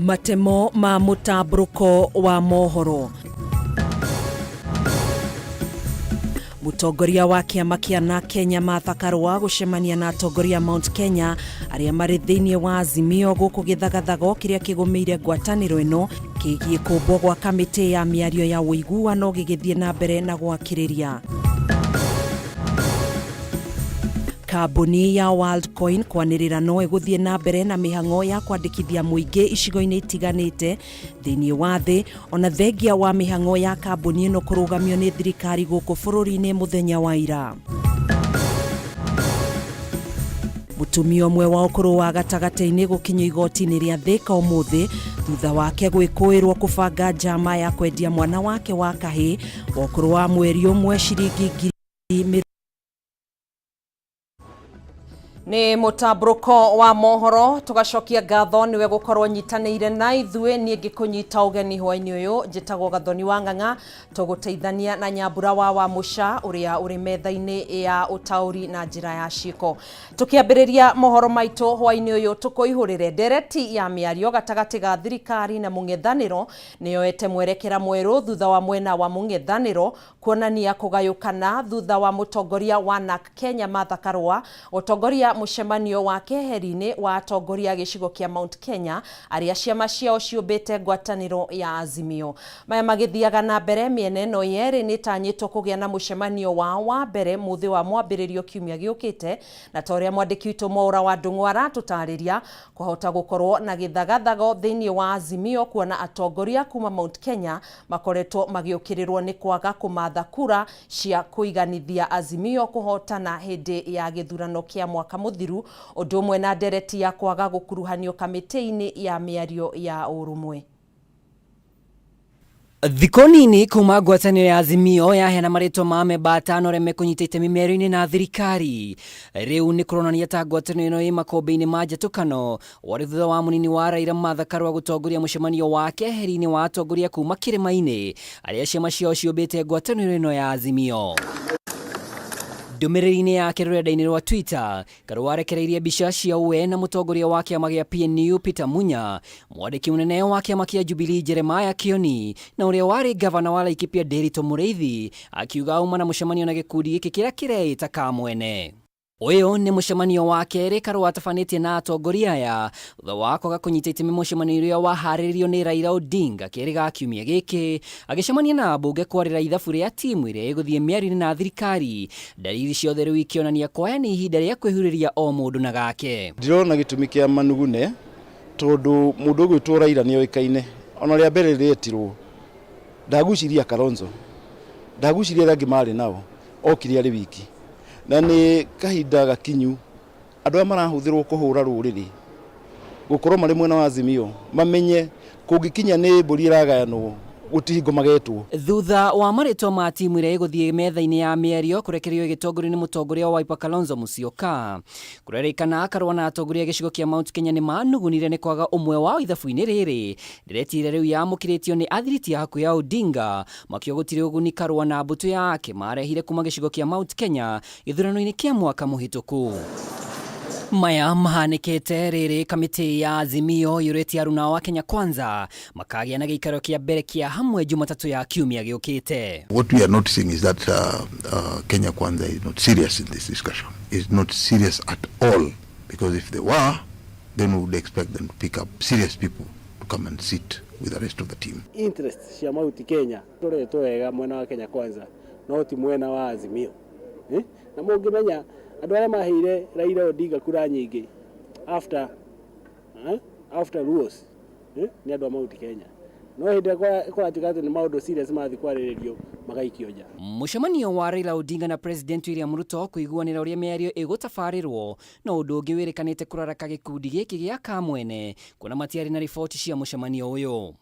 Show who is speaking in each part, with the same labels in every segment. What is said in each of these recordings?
Speaker 1: Matemo ma mũtambũrũko wa mohoro. Mũtongoria wa kĩama kĩa na Kenya Martha Karũa gũcemania na atongoria a Mount Kenya arĩa marĩ thĩinĩ wa Azimio gũkũ gĩthagathago kĩrĩa kĩgũmĩire ngwatanĩro ĩno kĩgiĩ kũmbwo gwa kamĩtĩ ya mĩario ya ũiguano gĩgĩthiĩ na mbere na gwakĩrĩria. Kambuni ya Worldcoin kwanĩrĩra no ĩgũthiĩ na mbere na mĩhang'o ya kwandĩkithia mũingĩ icigo-inĩ itiganĩte thĩinĩ wa thĩ ona thengia wa mĩhang'o ya kambuni ĩno kũrũgamio nĩ thirikari gũkũ bũrũri-inĩ mũthenya wa ira. Mũtumia ũmwe wa ũkũrũ wa gatagatĩ-inĩ gũkinyio igoti-inĩ rĩa Thĩka ũmũthĩ thutha wake gwĩkũĩrwo kũbanga njama ya kwendia mwana wake wa kahĩĩ wa ũkũrũ wa mweri ũmwe ciringi ngiri Nĩ mũtambũrũko wa mohoro tũgacokia ngatho nĩwe gũkorwo nyitanĩire na ithuĩ. Niĩ ngĩkũnyita ũgeni hwainĩ ũyũ njĩtagwo Gathoni wa Ng'ang'a, tũgũteithania na Nyambura wa Wamũca ũrĩa ũrĩ metha-inĩ ya ũtaũri na njĩra ya ciĩko. Tũkĩambĩrĩria mohoro maitũ hwainĩ ũyũ tũkũihũrĩre ndereti ya mĩario gatagatĩ ga thirikari na mũng'ethanĩro nĩyoete mwerekera mwerũ thutha wa mwena wa mũng'ethanĩro Kuonania kũgayũkana thutha wa mũtongoria wa Narc Kenya Martha Karũa gũtongoria mũcemanio wa keheri-inĩ wa atongoria a gĩcigo kĩa Mount Kenya arĩa ciama ciao ciũmbĩte ngwatanĩro ya Azimio. Maya magĩthiaga na mbere, mĩena ĩno yerĩ nĩĩtanyĩtwo kũgĩa na mũcemanio wao wa mbere mũthĩ wa mwambĩrĩrio kiumia gĩũkĩte, na ta ũrĩa mwandĩki witũ Mwaũra wa Ndũng'ũ aratũtarĩria, kwahota gũkorwo na gĩthagathago thĩinĩ wa Azimio kuona atongoria kuma Mount Kenya makoretwo magĩũkĩrĩrwo nĩ kwaga kũmatha kura cia kũiganithia Azimio kũhotana hĩndĩ ya gĩthurano kĩa mwaka mũthiru, ũndũ ũmwe na ndereti ya kwaga gũkuruhanio kamĩtĩ-inĩ ya mĩario ya ũrũmwe.
Speaker 2: Thikũ nini kuma ngwatanĩro ya Azimio yaheana marĩtwa ma amemba atano arĩa mekũnyita itemi mĩario-inĩ na thirikari, rĩu nĩ kũronania ta ngwatanĩro ĩno ĩ makũmbĩ-inĩ ma njatũkano Warĩ thutha wa mũnini wa Raila Martha Karua gũtongoria mũcemanio wa keheri-inĩ wa atongoria kuma kĩrĩma-inĩ arĩa ciama ciao ciũmbĩte ngwatanĩro ĩno ya Azimio. Ndũmĩrĩri-inĩ yake rũrenda-inĩ rwa Twitter, Karua arekereirie mbica cia we na mũtongoria wa kĩama gĩa PNU Peter Munya, mwandĩki mũnene wa kĩama kĩa Jubilee Jeremiah Kioni na ũrĩa warĩ ngavana wa Laikipia Ndiritu Mũrĩithi, akiuga auma na mũcemanio na gĩkundi gĩkĩ kĩrĩa kĩreĩta Kamwene. Ũyũ nĩ mũcemanio wa kerĩ Karũa atabanĩtie na atongoria aya thutha wa kwaga kũnyita itemi mũcemanio ũrĩa waharĩrĩirio nĩ Raila Odinga kerĩ ga kiumia gĩkĩ agĩcemania na ambunge kwarĩra ithabu rĩa timu ĩrĩa ĩgũthiĩ mĩario-inĩ na thirikari. Ndariri ciothe rĩu ikĩonania kwaya nĩ ihinda rĩa kwĩhurĩria o mũndũ na gake.
Speaker 3: Ndirona gĩtũmi kĩa manugune tondũ mũndũ ũgwĩtwo Raila nĩ oĩkaine ona rĩa mbere rĩrĩa etirwo ndagucirie Kalonzo, ndagucirie arĩa angĩ marĩ nao, okire arĩ wiki. Na nĩ kahinda gakinyu andũ aya marahũthĩrwo kũhũra rũrĩrĩ gũkorwo marĩ mwena wa Azimio mamenye kũngĩkinya nĩ mbũri ĩragayanwo gũtirĩ hingo magetwo.
Speaker 2: Thutha wa marĩtwa ma timu ĩrĩa ĩgũthiĩ metha-inĩ ya mĩario kũrekererio ĩgĩtongorio nĩ mũtongoria wa Wiper Kalonzo Musyoka, kũrerĩkana Karũa na atongoria a gĩcigo kĩa Mount Kenya nĩ manugunire nĩ kwaga ũmwe wao ithabu-inĩ rĩrĩ. Ndereti ĩrĩa rĩu yamũkĩrĩtio nĩ athiriti a hakuhĩ a Odinga Makiuga gũtirĩ ũguni Karũa na mbũtũ yake marehire kuma gĩcigo kĩa Mount Kenya gĩthurano-inĩ kĩa mwaka mũhĩtũku. Maya mahanĩkĩte rĩrĩ kamĩtĩ ya Azimio yũrĩtie aruna ao a Kenya Kwanza makagĩa na gĩikaro kĩa mbere kĩa hamwe Jumatatũ ya kiumia gĩũkĩte.
Speaker 4: What we are noticing is that Kenya Kwanza is not serious in this discussion, is not serious at all, because if they were, then we would expect them to pick up serious people to come and sit with the rest of the team.
Speaker 5: Interest cia Mount Kenya tũretwo wega mwena wa Kenya Kwanza no ti mwena wa Azimio eh? Na mũngĩmenya andũ arĩa maheire Raila Odinga kura nyingĩ after eh? After Luos eh? Nĩ andũ a Mount Kenya no hĩndĩ ĩrĩa kũratuĩka atĩ nĩ maũndũ serious mathiĩ kwarĩrĩrio magaikio nja.
Speaker 2: Mũcemanio wa Raila Odinga na President William Ruto kũiguanĩra ũrĩa mĩario ĩgũtabarĩrwo No ũndũ ũngĩ wĩrĩkanĩte kũraraka gĩkundi gĩkĩ gĩa Kamwene kuona matiarĩ na riboti cia mũcemanio ũyũ.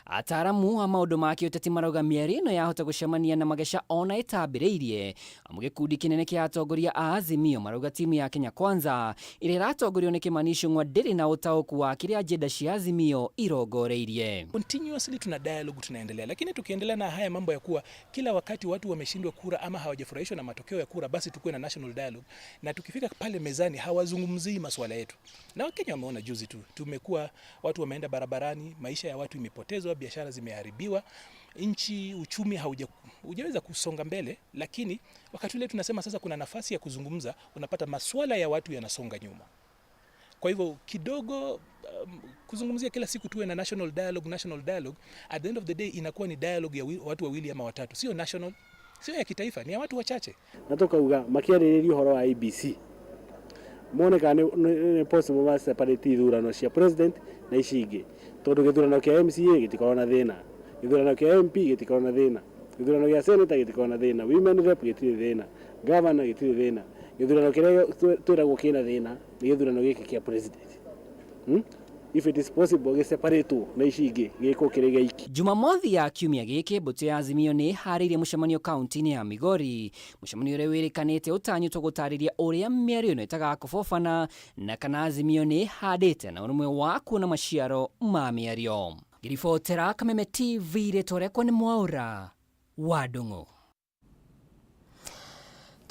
Speaker 2: Ataaramu a maũndũ ma kĩũteti marauga mĩario ĩno yahota gũcemania na mageca ona ĩtambĩrĩirie, amu gĩkundi kĩnene kĩa atongoria a Azimio marauga timu ya Kenya Kwanza ĩrĩa ĩratongorio nĩ Kimani Ichung'wa ndĩrĩ na ũtaũku wa kĩrĩa agenda cia Azimio irongoreirie.
Speaker 6: Continuously tuna dialogue tunaendelea, lakini tukiendelea na haya mambo ya kuwa kila wakati watu wameshindwa kura ama hawajafurahishwa na matokeo ya kura, basi tukuwe na national dialogue, na tukifika pale mezani hawazungumzii masuala yetu. Na Wakenya wameona juzi tu, tumekuwa watu wameenda barabarani, maisha ya watu imepotezwa, biashara zimeharibiwa, nchi, uchumi haujaweza kusonga mbele, lakini wakati ule tunasema sasa kuna nafasi ya kuzungumza, unapata masuala ya watu yanasonga nyuma. Kwa hivyo kidogo kuzungumzia kila siku tuwe na national dialogue, national dialogue, at the end of the day inakuwa ni dialogue ya watu wawili ama watatu, sio national, sio ya kitaifa, ni ya watu wachache.
Speaker 5: Na tukauga makiarĩrĩria ũhoro wa IEBC mone kana nĩ possible ma separate ithurano cia president na ici ingĩ, tondũ gĩthurano kĩa MCA gĩtikoragwo na thĩna, gĩthurano kĩa MP gĩtikoragwo na thĩna, gĩthurano gĩa senator gĩtikoragwo na thĩna, women rep gĩtirĩ thĩna, governor gĩtirĩ thĩna, gĩthurano kĩrĩa twĩragwo kĩna thĩna nĩ gĩthurano gĩkĩ kĩa president. If it is possible gĩseparatwo na ici ingĩ gĩkwo kĩrĩ gĩiki.
Speaker 2: Jumamothi ya kiumia gĩkĩ mbũtũ ya Azimio nĩ ĩharĩirie mũcemanio kaunti-inĩ ya Migori, mũcemanio ũrĩa wĩrĩkanĩte ũtanyĩtwo gũtarĩria ũrĩa mĩario ĩno ĩtagakũbobana na kana Azimio nĩ ĩhandĩte na ũrũmwe wa kuona maciaro ma mĩario. Ngĩribotera Kameme TV rĩtwa rĩakwa nĩ Mwaũra wa Ndung'u.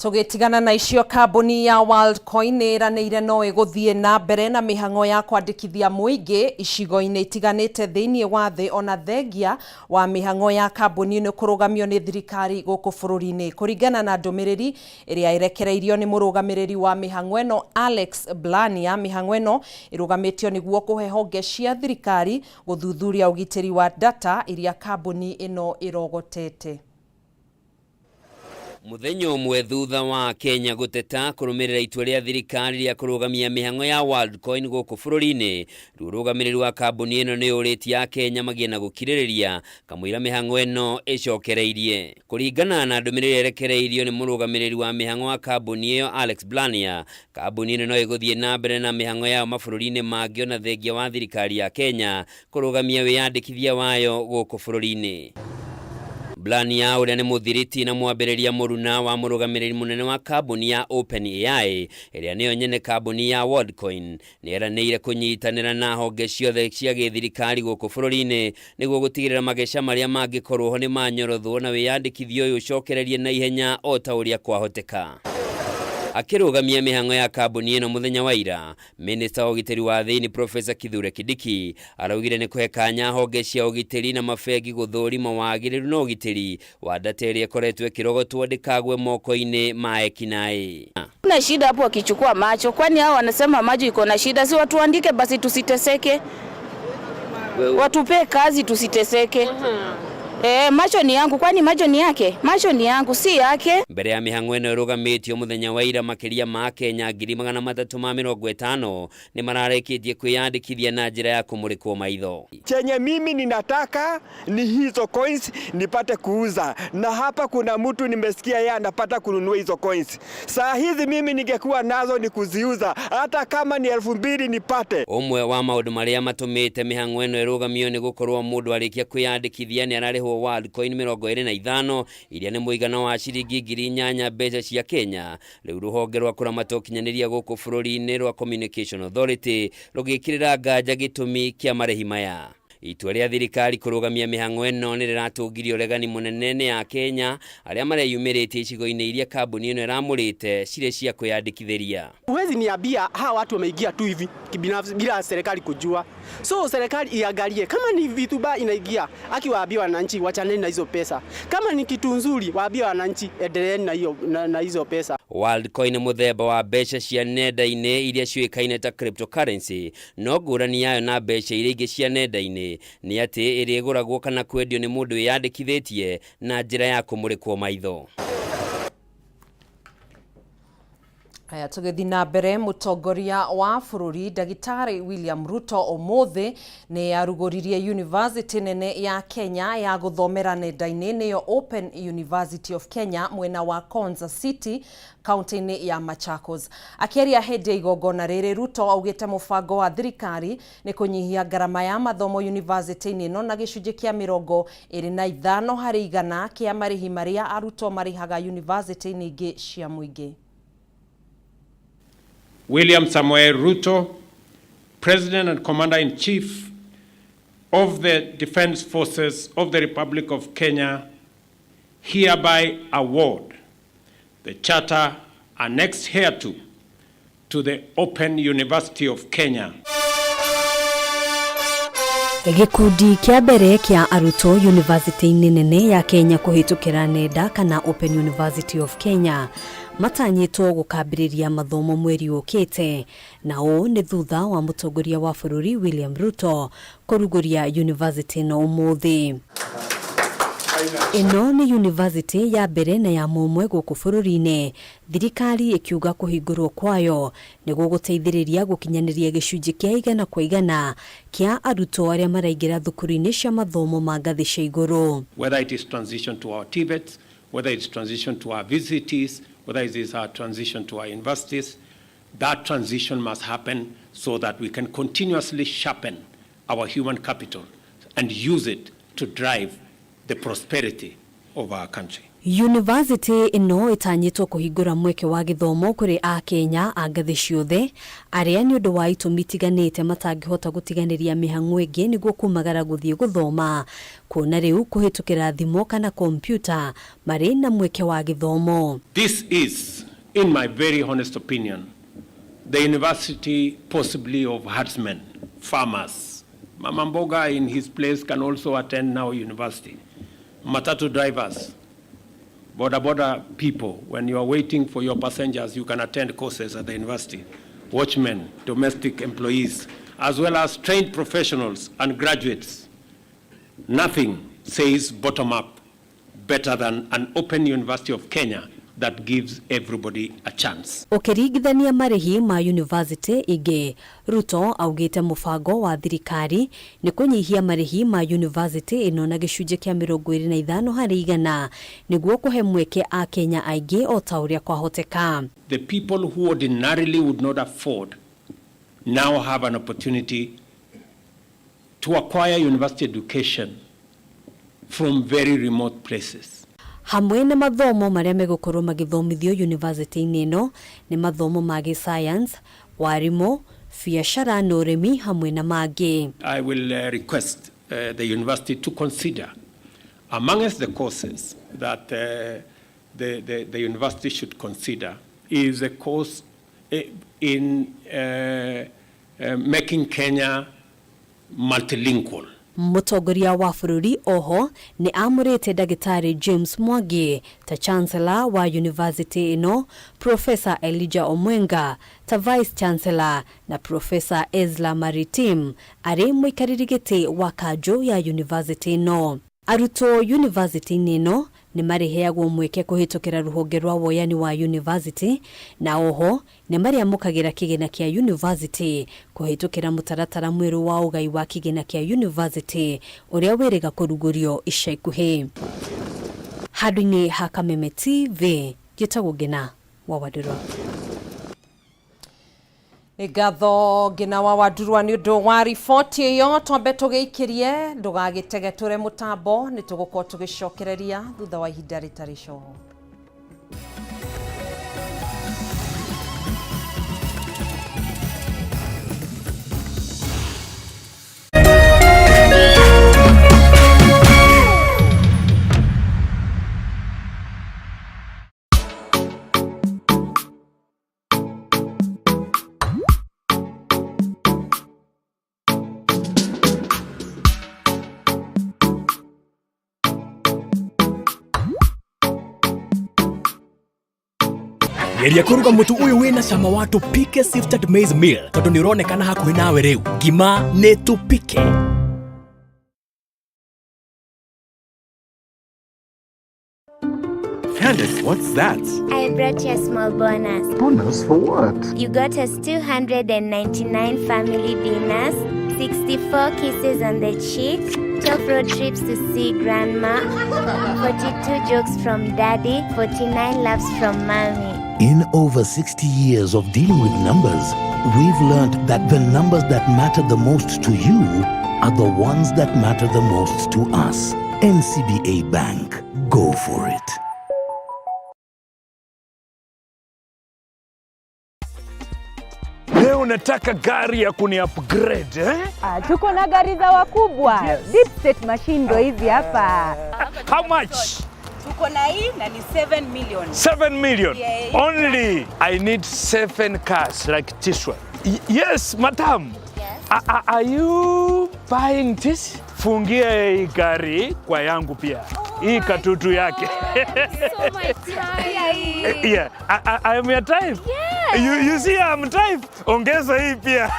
Speaker 1: Tũgĩtigana na icio, kambuni ya Worldcoin nĩ ĩranĩire no ĩgũthiĩ na mbere na mĩhang'o ya kwandĩkithia mũingĩ icigo-inĩ itiganĩte thĩinĩ wa thĩ ona thengia wa mĩhang'o ya kambuni ĩno kũrũgamio nĩ thirikari gũkũ bũrũri-inĩ. Kũringana na ndũmĩrĩri ĩrĩa ĩrekereirio nĩ mũrũgamĩrĩri wa mĩhang'o ĩno Alex Blania, mĩhang'o ĩno ĩrũgamĩtio nĩguo kũhe honge cia thirikari gũthuthuria ũgitĩri wa data iria kambuni ĩno ĩrogotete.
Speaker 7: Muthenya ũmwe thutha wa Kenya gũteta kũrũmĩrĩra itua rĩa thirikari rĩa kũrũgamia mĩhang'o ya Worldcoin gũkũ bũrũri-inĩ, rĩu ũrũgamĩrĩri wa kambuni ĩno nĩ ũrĩtie Akenya magĩe na gũkirĩrĩria kamũira mĩhang'o ĩno ĩcokereirie. Kũringana na ndũmĩrĩri ĩrekereirio nĩ mũrũgamĩrĩri wa mĩhang'o wa kambuni ĩyo Alex Blania, kambuni ĩno no ĩgũthiĩ na mbere na mĩhang'o yayo mabũrũri-inĩ mangĩ ona thengia wa thirikari ya Kenya kũrũgamia wĩyandĩkithia wayo gũkũ bũrũri-inĩ. Blania ũrĩa nĩ mũthiriti na mwambĩrĩria mũruna wa mũrũgamĩrĩri mũnene wa kambuni ya OpenAI ĩrĩa nĩyo nyene kambuni ya Worldcoin nĩ eranĩire kũnyitanĩra na honge ciothe cia gĩthirikari gũkũ bũrũri-inĩ nĩguo gũtigĩrĩra mageca marĩa mangĩkorwo ho nĩ manyorothwo na wĩyandĩkithia ũyũ ũcokererie na ihenya o ta ũrĩa kwahoteka. Akĩrũgamia mĩhang'o ya kambuni ĩno mũthenya wa ira, Minista wa ũgitĩri wa thĩinĩ Profesa Kithure Kindiki araugire nĩ kũhe kanya honge cia ũgitĩri na mabengi gũthũrima wagĩrĩru na ũgitĩri wa data ĩrĩa ĩkoretwo ĩkĩrogotwo ndĩkagwe moko-inĩ ma ekinaĩ.
Speaker 8: Kuna shida hapo wakichukua macho, kwani hao wanasema macho iko na shida? Si watuandike basi tusiteseke, watupe kazi tusiteseke. Macho ni yangu, kwani macho ni yake? Macho ni yangu, si yake.
Speaker 7: Mbere ya mĩhang'o ĩno ĩrũgamĩtio mũthenya wa ira, makĩria ma Kenya 350,000 nĩ mararĩkĩtie kwĩyandĩkithia na njĩra ya kũmũrĩkwo maitho.
Speaker 9: Chenye mimi ninataka ni hizo coins nipate kuuza, na hapa kuna mtu nimesikia yeye anapata kununua hizo coins. Saa hizi mimi ningekuwa nazo ni kuziuza, hata kama ni 2000 nipate.
Speaker 7: Ũmwe wa maũndũ marĩa matũmĩte mĩhang'o ĩno ĩrũgamio nĩ gũkorwo mũndũ arĩkia kwĩyandĩkithia nĩ ararĩhwo Worldcoin 25 iria nĩ mũigana wa ciringi 8,000 mbeca cia Kenya. Rĩu rũhonge rwa kũramata ũkinyanĩria gũkũ bũrũri-inĩ rwa Communication Authority rũgĩkĩrĩra nganja gĩtũmi kĩa marĩhi maya. Itua rĩa thirikari kũrũgamia mĩhang'o ĩno nĩ rĩratũngirie ũregani mũnene nĩ a Kenya arĩa mareyumĩrĩtie icigo-inĩ iria kambuni ĩno ĩramũrĩte cirĩ cia kwĩyandĩkithĩria.
Speaker 10: Huwezi niambia hawa watu wameingia tu hivi kibinafsi bila serikali kujua. So serikali iangalie kama ni vitu baya inaingia, akiwaambia wananchi wachaneni na hizo pesa. Kama ni kitu nzuri waambie wananchi endeleeni na hiyo na hizo pesa.
Speaker 7: Worldcoin mũthemba wa mbeca cia nenda-inĩ iria ciũĩkaine ta cryptocurrency, no ngũrani yayo na mbeca iria ingĩ cia nenda-inĩ nĩ atĩ ĩrĩa ĩgũragwo kana kwendio nĩ mũndũ wĩyandĩkithĩtie na njĩra ya kũmũrĩkwo maitho.
Speaker 1: Haya, tũgĩthiĩ na mbere, mũtongoria wa bũrũri Ndagĩtarĩ William Ruto ũmũthĩ nĩ arugũririe University nene ya Kenya ya gũthomera nenda-inĩ, nĩyo Open University of Kenya, mwena wa Konza City, kaunti-inĩ ya Machakos. Akĩaria hĩndĩ ya igongona rĩrĩ, Ruto augĩte mũbango wa thirikari nĩ kũnyihia ngarama ya mathomo university-inĩ ĩno na gĩcunjĩ kĩa 25% kĩa marĩhi marĩa arutwo marĩhaga university-inĩ ingĩ cia mũingĩ.
Speaker 11: William Samoei Ruto, President and Commander-in-Chief of the Defense Forces of the Republic of Kenya, hereby award the charter annexed hereto to the Open University of Kenya.
Speaker 12: Gĩkundi kĩa mbere kĩa arutwo yunivasĩtĩ-inĩ nene ya Kenya kũhĩtũkĩra nenda kana Open University of Kenya matanyĩtwo gũkambĩrĩria mathomo mweri ũkĩte, na ũũ nĩ thutha wa mũtongoria wa bũrũri William Ruto kũrugũria yunivasĩtĩ ĩno ũmũthĩ. Ĩno nĩ yunivasĩtĩ ya mbere na ya mũmwe gũkũ bũrũri-inĩ, thirikari ĩkiuga kũhingũrwo kwayo nĩ gũgũteithĩrĩria gũkinyanĩria gĩcunjĩ kĩa 100% kĩa arutwo arĩa maraingĩra thukuru-inĩ cia mathomo ma ngathĩ cia igũrũ.
Speaker 11: Whether it is transition to our TVETs, whether it's transition to our VCTs, whether it is our transition to our universities, that transition must happen so that we can continuously sharpen our human capital and use it to drive the prosperity of our country.
Speaker 12: University ĩno ĩtanyĩtwo kũhingũra mweke wa gĩthomo kũrĩ Akenya a ngathĩ ciothe arĩa nĩ ũndũ wa itũmi itiganĩte matangĩhota gũtiganĩria mĩhang'o ĩngĩ nĩguo kumagara gũthiĩ gũthoma, kuona rĩu kũhĩtũkĩra thimũ kana kompiuta marĩ na mweke wa gĩthomo.
Speaker 11: This is, in my very honest opinion, the university possibly of herdsmen, farmers. Mama Mboga in his place can also attend now university. Matatu drivers, border border people, when you are waiting for your passengers, you can attend courses at the university. Watchmen, domestic employees, as well as trained professionals and graduates. Nothing says bottom up better than an Open University of Kenya that gives everybody a chance.
Speaker 12: Ũkĩringithania marĩhi ma yunivasĩtĩ ingĩ, Ruto augĩte mũbango wa thirikari nĩ kũnyihia marĩhi ma yunivasĩtĩ ĩno na gĩcunjĩ kĩa 25% nĩguo kũhe mweke Akenya aingĩ o ta ũrĩa kwahoteka.
Speaker 11: The people who ordinarily would not afford now have an opportunity to acquire university education from very remote places.
Speaker 12: Hamwe na mathomo marĩa megũkorwo magĩthomithio yunivasĩtĩ-inĩ ĩno nĩ mathomo ma gĩscience, warimũ, biacara na ũrĩmi hamwe na mangĩ.
Speaker 11: I will request the university to consider amongst the courses that the university should consider is a course in making Kenya multilingual.
Speaker 12: Mũtongoria wa bũrũri oho nĩ amũrĩte Ndagĩtarĩ James Mwangi ta Chancellor wa yunivasĩtĩ ĩno, Professor Elijah Omwenga ta Vice Chancellor na Professor Ezra Maritim arĩ mũikarĩri gĩtĩ wa kanjũ ya yunivasĩtĩ ĩno. Arutwo yunivasĩtĩ-inĩ ĩno nĩ marĩheagwo mweke kũhĩtũkĩra rũhonge rwa woyani wa yunivasĩtĩ na oho nĩ marĩamũkagĩra kĩgĩna kĩa yunivasĩtĩ kũhĩtũkĩra mũtaratara mwerũ wa ũgai wa kĩgĩna kĩa yunivasĩtĩ ũrĩa wĩrĩga kũrugũrio ica ikuhĩ. Handũ-inĩ ha Kameme TV, njĩtagwo Ngina wa Wandũrwa.
Speaker 1: Nĩ ngatho Ngina wa Wandurwa nĩ ũndũ wa riboti ĩyo. Twambe tũgĩikĩrie, ndũgagĩtegetũre mũtambo, nĩ tũgũkorwo tũgĩcokereria thutha wa ihinda rĩtarĩ coho.
Speaker 13: Geria kũruga mũtu ũyũ wĩna cama wa Tupike Sifted Maize Meal tondũ nĩ ũronekana hakuhĩ nawe rĩu. Ngima nĩ Tupike.
Speaker 14: Candace, what's that?
Speaker 15: I brought you a small bonus.
Speaker 4: Bonus for what?
Speaker 15: You got us 299 family dinners, 64 kisses on the cheek, 12 road trips to see grandma, 42 jokes from daddy, 49 laughs from mommy.
Speaker 16: In over 60 years of dealing with numbers, we've learned that the numbers that matter the most to you are the ones that matter the most to us. NCBA Bank. Go for it.
Speaker 14: Leo nataka gari ya kuni upgrade eh?
Speaker 17: Ah, tuko na gari za wakubwa. Yes. Deep state machine ndo hizi hapa.
Speaker 14: How much?
Speaker 17: Tuko na hii na ni 7 million.
Speaker 14: 7 million?
Speaker 17: Yeah.
Speaker 14: Only I need 7 cars like this one. Yes, madam. Yes. Are you buying this? Fungia hii gari kwa yangu pia. Hii katutu yake.
Speaker 15: So my type.
Speaker 14: Yeah, I am your type.
Speaker 15: Yes.
Speaker 14: You see I'm type. Ongeza hii pia.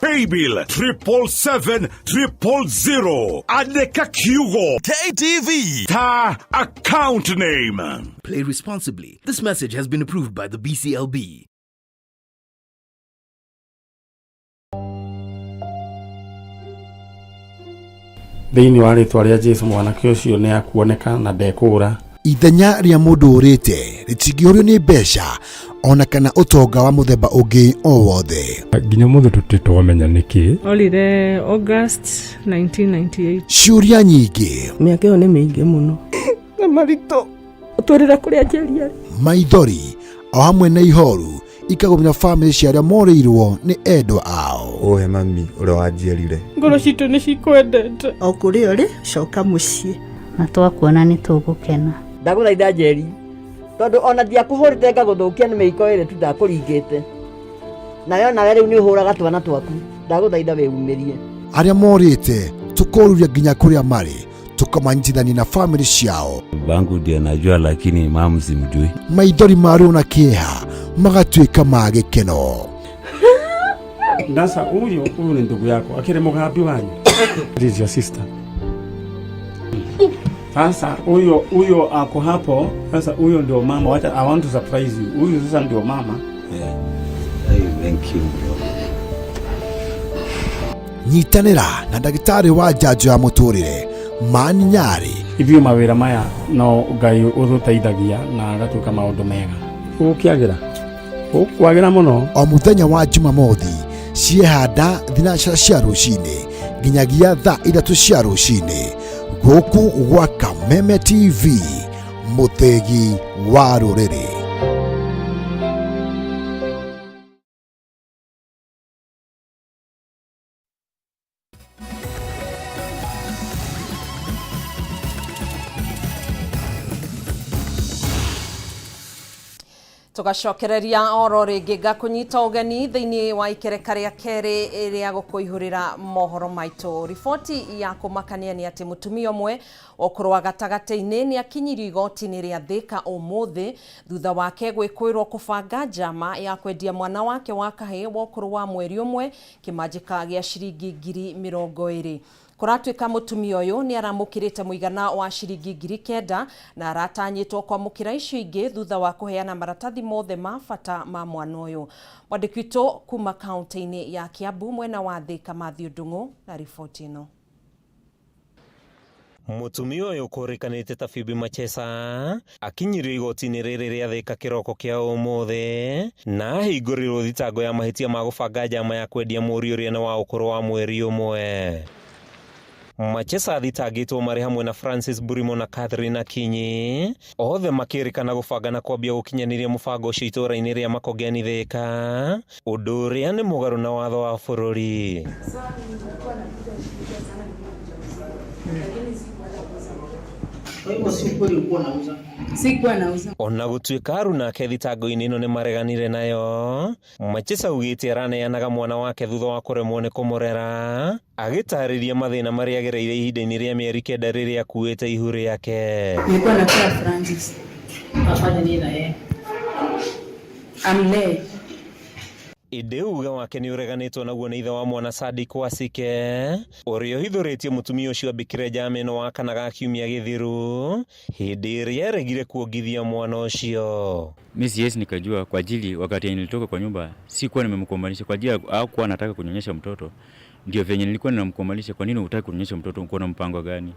Speaker 18: Paybill 777 000. Andika kiugo KTV ta account name.
Speaker 16: Play responsibly. This message has been approved by the BCLB.
Speaker 19: Thĩinĩ wa rĩtwa rĩa Jesu mwanake ũcio nĩ akuoneka na ndekũũra.
Speaker 20: Ithenya rĩa mũndũ ũrĩte rĩtingĩũrio nĩ mbeca ona kana ũtonga wa mũthemba ũngĩ o wothe.
Speaker 19: Nginya ũmũthĩ tũtirĩ twamenya nĩkĩ.
Speaker 21: Orire August 1998.
Speaker 20: Ciũria nyingĩ,
Speaker 22: Mĩaka ĩyo nĩ mĩingĩ mũno.
Speaker 21: Na maritũ ũtwĩrĩra kũrĩa Njeri arĩ.
Speaker 20: Maithori o hamwe na ihoru ikagũmĩra bamĩrĩ cia arĩa morĩirwo nĩ endwa ao.
Speaker 23: Ũhe mami ũrĩa wanjiarire.
Speaker 21: Ngoro citũ nĩ cikwendete.
Speaker 22: O kũrĩa ũrĩ, coka mũciĩ.
Speaker 24: Na twakuona nĩ tũgũkena.
Speaker 25: Ndagũthaitha Njeri, tondũ ona ndiakũhũrĩte ngagũthũkia nĩ mĩiko ĩrĩ tu ndakũringĩte, nawe onawe rĩu nĩ ũhũraga twana twaku, ndagũthaitha wĩumĩrie.
Speaker 20: Arĩa morĩte tũkoruria nginya kũrĩa marĩ, tũkamanyitithania na bamĩrĩ ciao.
Speaker 26: Babangu ndiye najua, lakini mamu simjui.
Speaker 20: Maithori ma ruo na kĩeha magatuĩka ma gĩkeno.
Speaker 19: Sasa huyu huyu ni ndugu yako akiri mugambi wanyu. This is your sister. Sasa huyo huyo ako hapo. Sasa huyo ndio mama. Wacha, I want to surprise you. Huyu sasa ndio mama.
Speaker 26: Yeah. Hey, thank you bro.
Speaker 20: Nyitanĩra na ndagĩtarĩ wa njanjo ya mũtũrĩre Mani Nyarĩ.
Speaker 19: Ithuĩ mawĩra maya no Ngai ũtũteithagia na agatuĩka maũndũ mega. Gũkĩagĩra. Gũkwagĩra mũno.
Speaker 20: O mũthenya wa Jumamothi ciehanda thinacara cia rũcinĩ nginyagia thaa 3 cia rũcinĩ gũkũ gwa Kameme TV, mũthĩgi wa rũrĩrĩ.
Speaker 1: Tugacokereria oro rĩngĩ ngakũnyita ũgeni thĩinĩ wa ikereka rĩa kerĩ rĩa gũkũihũrĩra mohoro maitũ. Riboti ya kũmakania nĩ atĩ mũtumia ũmwe wa ũkũrũ wa gatagatĩ-inĩ nĩ akinyirio igoti-inĩ rĩa Thĩka ũmũthĩ thutha wake gwĩkũĩrwo kũbanga njama ya kwendia mwana wake wa kahĩĩ wa ũkũrũ wa mweri ũmwe kĩmanjĩka gĩa ciringi 20,000. Kũratuĩka mũtumia ũyũ nĩ aramũkĩrĩte mũigana wa ciringi 9,000 na aratanyĩtwo kwamũkĩra icio ingĩ thutha wa kũheana maratathi mothe ma bata ma mwana ũyũ. Mwandĩki witũ kuma kaunti-inĩ ya Kiambu mwena wa Thĩka Mathew Ndung'u na riboti ĩno.
Speaker 27: Mũtumia ũyũ ũkũrĩkanĩte ta Phoebe Machesa akinyirio igoti-inĩ rĩrĩ rĩa Thĩka kĩroko kĩa ũmũthĩ na ahingũrĩrwo thitango ya mahĩtia ma gũbanga njama ya kwendia mũriũ ũrĩa nĩ wa ũkũrũ wa mweri ũmwe. Machesa athitangĩtwo marĩ hamwe na Francis Burimo na Catherine Akinyi, othe makĩrĩkana gũbanga na kwambia gũkinyanĩria mũbango ũcio itũũra-inĩ rĩa Makongeni Thĩka, ũndũ ũrĩa nĩ mũgarũ na watho wa bũrũri.
Speaker 28: Sikuwa nauza.
Speaker 27: Ona gũtuĩka aruna ake thitango-inĩ ĩno nĩ mareganire nayo, Machesa augĩte araneanaga mwana wake thutha wa kũremwo nĩ kũmũrera, agĩtarĩria mathĩna marĩa agereire ihinda-inĩ rĩa mĩeri 9 rĩrĩa akuĩte ihu rĩake.
Speaker 28: Nilikuwa napea Francis.
Speaker 29: Afanye nini na yeye?
Speaker 28: Amlee.
Speaker 27: Ĩndĩ uge wake nĩ ũreganĩtwo naguo nĩ ithe wa mwana Sadik Wasike ũrĩa ũhithũrĩtie mũtumia ũcio ambĩkire njama ĩno wa kana ga kiumia gĩthiru hĩndĩ ĩrĩa eregire kuongithia mwana ũcio.
Speaker 2: Mi siwezi nikajua kwa ajili wakati nilitoka kwa nyumba sikuwa nimemkomalisha kwa ajili hakuwa anataka kunyonyesha mtoto, ndio venye nilikuwa ninamkomalisha. Kwa nini hutaki kunyonyesha mtoto? Uko na mpango gani?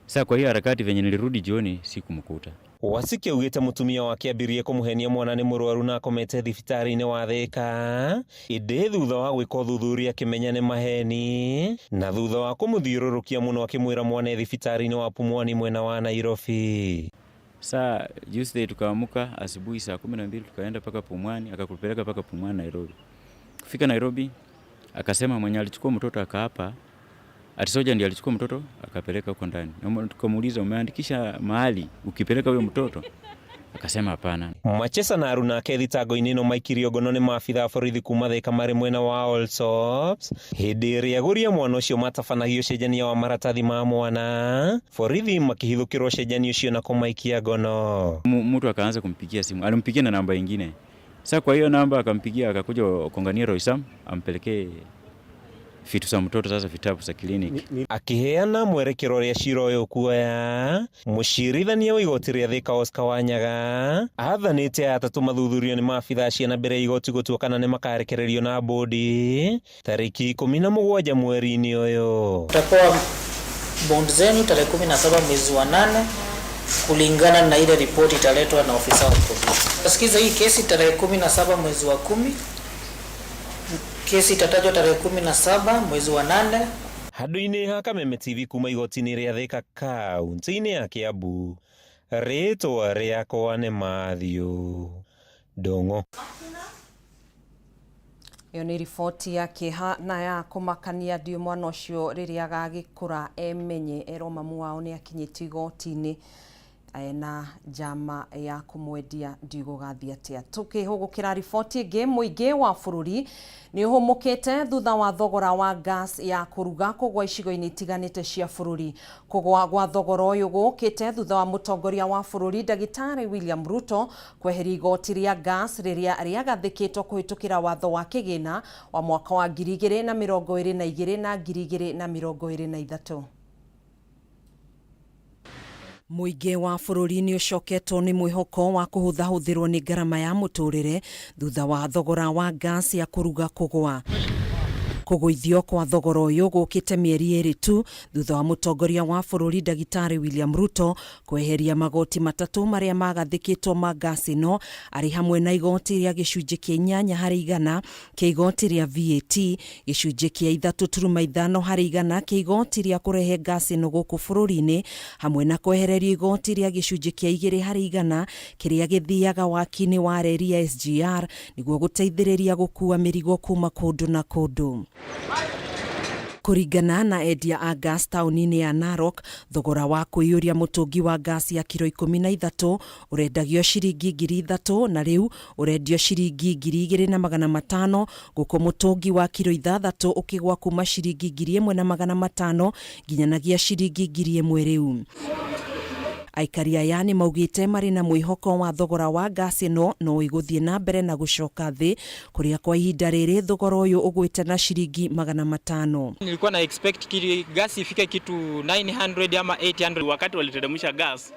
Speaker 2: Sasa kwa hiyo harakati venye nilirudi jioni sikumkuta.
Speaker 27: Wasike augĩte mũtumia wake ambirie kũmũhenia mwana nĩ mũrwaru na akomete thibitarĩ-inĩ wa Thĩka ĩndĩ thutha wa gwĩka ũthuthuria akĩmenya nĩ maheni na thutha wa kũmũthiũrũrũkia mũno akĩmwĩra mwana e thibitarĩ-inĩ wa Pumwani mwena wa Nairobi.
Speaker 2: Saa Tuesday tukaamuka asubuhi saa 12 tukaenda paka Pumwani, akakupeleka paka Pumwani Nairobi. Kufika Nairobi akasema mwenye alichukua mtoto akaapa ati soja ndiye alichukua mtoto akapeleka huko ndani. Tukamuuliza umeandikisha mahali ukipeleka huyo mtoto? Akasema hapana.
Speaker 27: Machesa na aruna ake thitango-inĩ ĩno maikirio ngono nĩ maabitha a borithi kuma Thĩka marĩ mwena wa Allsops hĩndĩ ĩrĩa agũri a mwana ũcio matabanagio ũcenjania wa maratathi ma mwana, borithi makĩhithũkĩrwo ũcenjania ũcio na kũmaikia ngono.
Speaker 2: Mtu akaanza kumpigia simu, alimpigia na namba nyingine. Sasa kwa hiyo namba akampigia, akakuja kongania Roysam ampelekee vitu za mtoto, sasa vitabu za kliniki.
Speaker 27: Akiheana mwerekero ũrĩa cira ũyũ ũkuoya, mũcirithania wa igoti rĩa Thĩka Oscar Wanyaga athanĩte aya atatũ mathuthurio nĩ maabitha a ciana mbere ya igoti gũtua kana nĩ makarekererio na bodi tarĩki 17 mweri-inĩ ũyũ.
Speaker 3: Tutapewa bond zenu tarehe 17 mwezi wa 8 kulingana na ile ripoti italetwa na ofisa wa polisi. Tutasikiza hii kesi tarehe 17 mwezi wa 10. Kesi itatajwa tarehe 17 mwezi wa 8.
Speaker 27: Handũ-inĩ ha Kameme TV kuma igoti-inĩ rĩa Thĩka kaunti-inĩ ya Kiambu, rĩtwa rĩakwa nĩ Matthew Ndung'u.
Speaker 1: Ĩyo nĩ riboti ya kĩeha na ya kũmakania ndiũ mwana ũcio rĩrĩa agagĩkũra emenye erwo mamu wao nĩ akinyĩtio igoti-inĩ na njama ya kũmwendia ndiũ gũgathiĩ atĩa. Tũkĩhũgũkĩra riboti ĩngĩ, mũingĩ wa bũrũri nĩ ũhũmũkĩte thutha wa thogora wa gas ya kũruga kũgwa icigo-inĩ itiganĩte cia bũrũri. Kũgwa gwa thogora ũyũ gũkĩte thutha wa mũtongoria wa bũrũri Ndagĩtarĩ William Ruto kweheria igoti rĩa gas rĩrĩa rĩagathĩkĩtwo kũhĩtũkĩra watho wa kĩgĩna wa mwaka wa 2022 na 2023. Mũingĩ wa bũrũri nĩ ũcoketwo nĩ mwĩhoko wa kũhũthahũthĩrwo nĩ ngarama ya mũtũrĩre thutha wa thogora wa gas ya kũruga kũgwa. Kũgũithio kwa thogora ũyũ gũkĩte mĩeri 2 tu thutha wa mũtongoria wa bũrũri Ndagĩtarĩ William Ruto kweheria magoti matatũ marĩa magathĩkĩtwo ma gas ĩno arĩ hamwe na igoti rĩa gĩcunjĩ kĩa 8 harĩ igana kĩa igoti rĩa VAT, gĩcunjĩ kĩa 3.5 harĩ igana kĩa igoti rĩa kũrehe gas ĩno gũkũ bũrũri-inĩ, hamwe na kwehererio igoti rĩa gĩcunjĩ kĩa 2 harĩ igana kĩrĩa gĩthiaga waki-inĩ wa reri ya SGR nĩguo gũteithĩrĩria gũkua mĩrigo kuma kũndũ na kũndũ. Kũringana na endia a gas taũni-inĩ ya Narok, thogora wa kũiyũria mũtũngi wa gas ya kiro 13 ũrendagio ciringi 3,000 na rĩu ũrendio ciringi 2,500 gũkũ mũtũngi wa kiro 6 ũkĩgwa kuma ciringi 1,500 nginyanagia ciringi 1,000 rĩu. Aikari aya nĩ maugĩte marĩ na mwĩhoko wa thogora wa gas ĩno no ĩgũthiĩ na mbere na gũcoka thĩ kũrĩa kwa ihinda rĩrĩ thogora ũyũ ũgwĩte na ciringi 500.
Speaker 5: Nilikuwa na expect gas ifike kitu 900 ama 800.
Speaker 6: Wakati waliteremsha gas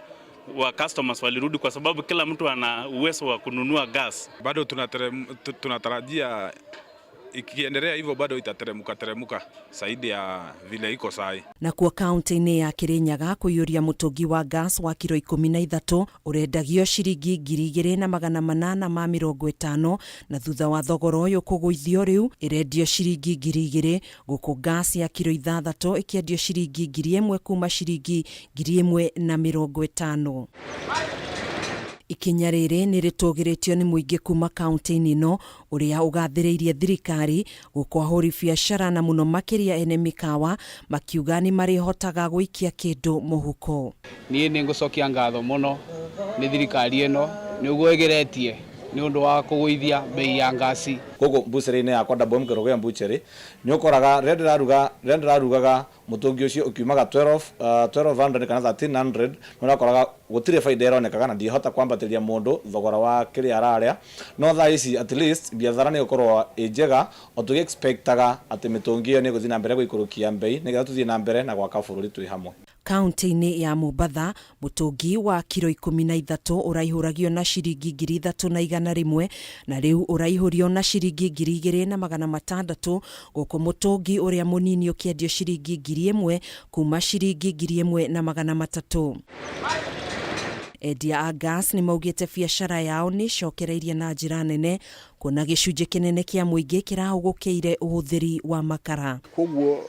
Speaker 6: wa customers walirudi kwa sababu kila mtu ana uwezo wa kununua gas.
Speaker 7: Bado tunatarajia ikiendelea hivyo bado itateremuka teremuka zaidi ya vile iko sahi.
Speaker 1: Na kuo kaunti-inĩ ya Kirinyaga kũiyũria mũtũngi wa gas wa kiro 13 ũrendagio ciringi 2,850 na thutha wa thogora ũyũ kũgũithio rĩu ĩrendio ciringi 2,000 gũkũ gas ya kiro 6 ĩkĩendio ciringi 1,000 kuma ciringi 1,050. Ikinya rĩrĩ nĩ rĩtũgĩrĩtio nĩ mũingĩ kuma kaunti-inĩ ĩno ũrĩa ũgathĩrĩirie thirikari gũkũ ahũri biacara na mũno makĩria ene mĩkawa makiuga nĩ marĩhotaga gũikia kĩndũ mũhuko.
Speaker 8: Niĩ nĩ ngũcokia ngatho mũno nĩ thirikari ĩno nĩguo ĩgeretie
Speaker 4: Nĩ ũndũ wa kũgũithia bei ya ngasi.
Speaker 8: Koguo mbucĩrĩ-inĩ yakwa Double M Kerugoya Butchery nĩ ũkoraga rĩrĩa ndĩraruga rĩrĩa ndĩrarugaga mũtũngi ũcio ũkiumaga 12 1200 kana 1300 nĩ ũrakoraga gũtirĩ baida ĩronekaga na ndingĩhota kwambatĩria mũndũ thogora wa kĩrĩa ararĩa. No thaa ici at least biathara nĩ ĩgũkorwo ĩ njega o tũgĩ expectaga atĩ mĩtũngi ĩyo nĩ ĩgũthiĩ na mbere gũikũrũkia mbei nĩgetha tũthiĩ na mbere na gwaka bũrũri twĩ hamwe.
Speaker 1: Kaunti-inĩ ya Mombatha, mũtũngi wa kiro 13 ũraihũragio na ciringi 3,100 na rĩu ũraihũrio na ciringi 2,600 gũkũ mũtũngi ũrĩa mũnini ũkĩendio ciringi 1,000 kuma ciringi 1,300. Endia a gas nĩ maugĩte biacara yao nĩ ĩcokereirie na njĩra nene kuona gĩcunjĩ kĩnene kĩa mũingĩ kĩrahũgũkĩire ũhũthĩri wa makara.
Speaker 9: Koguo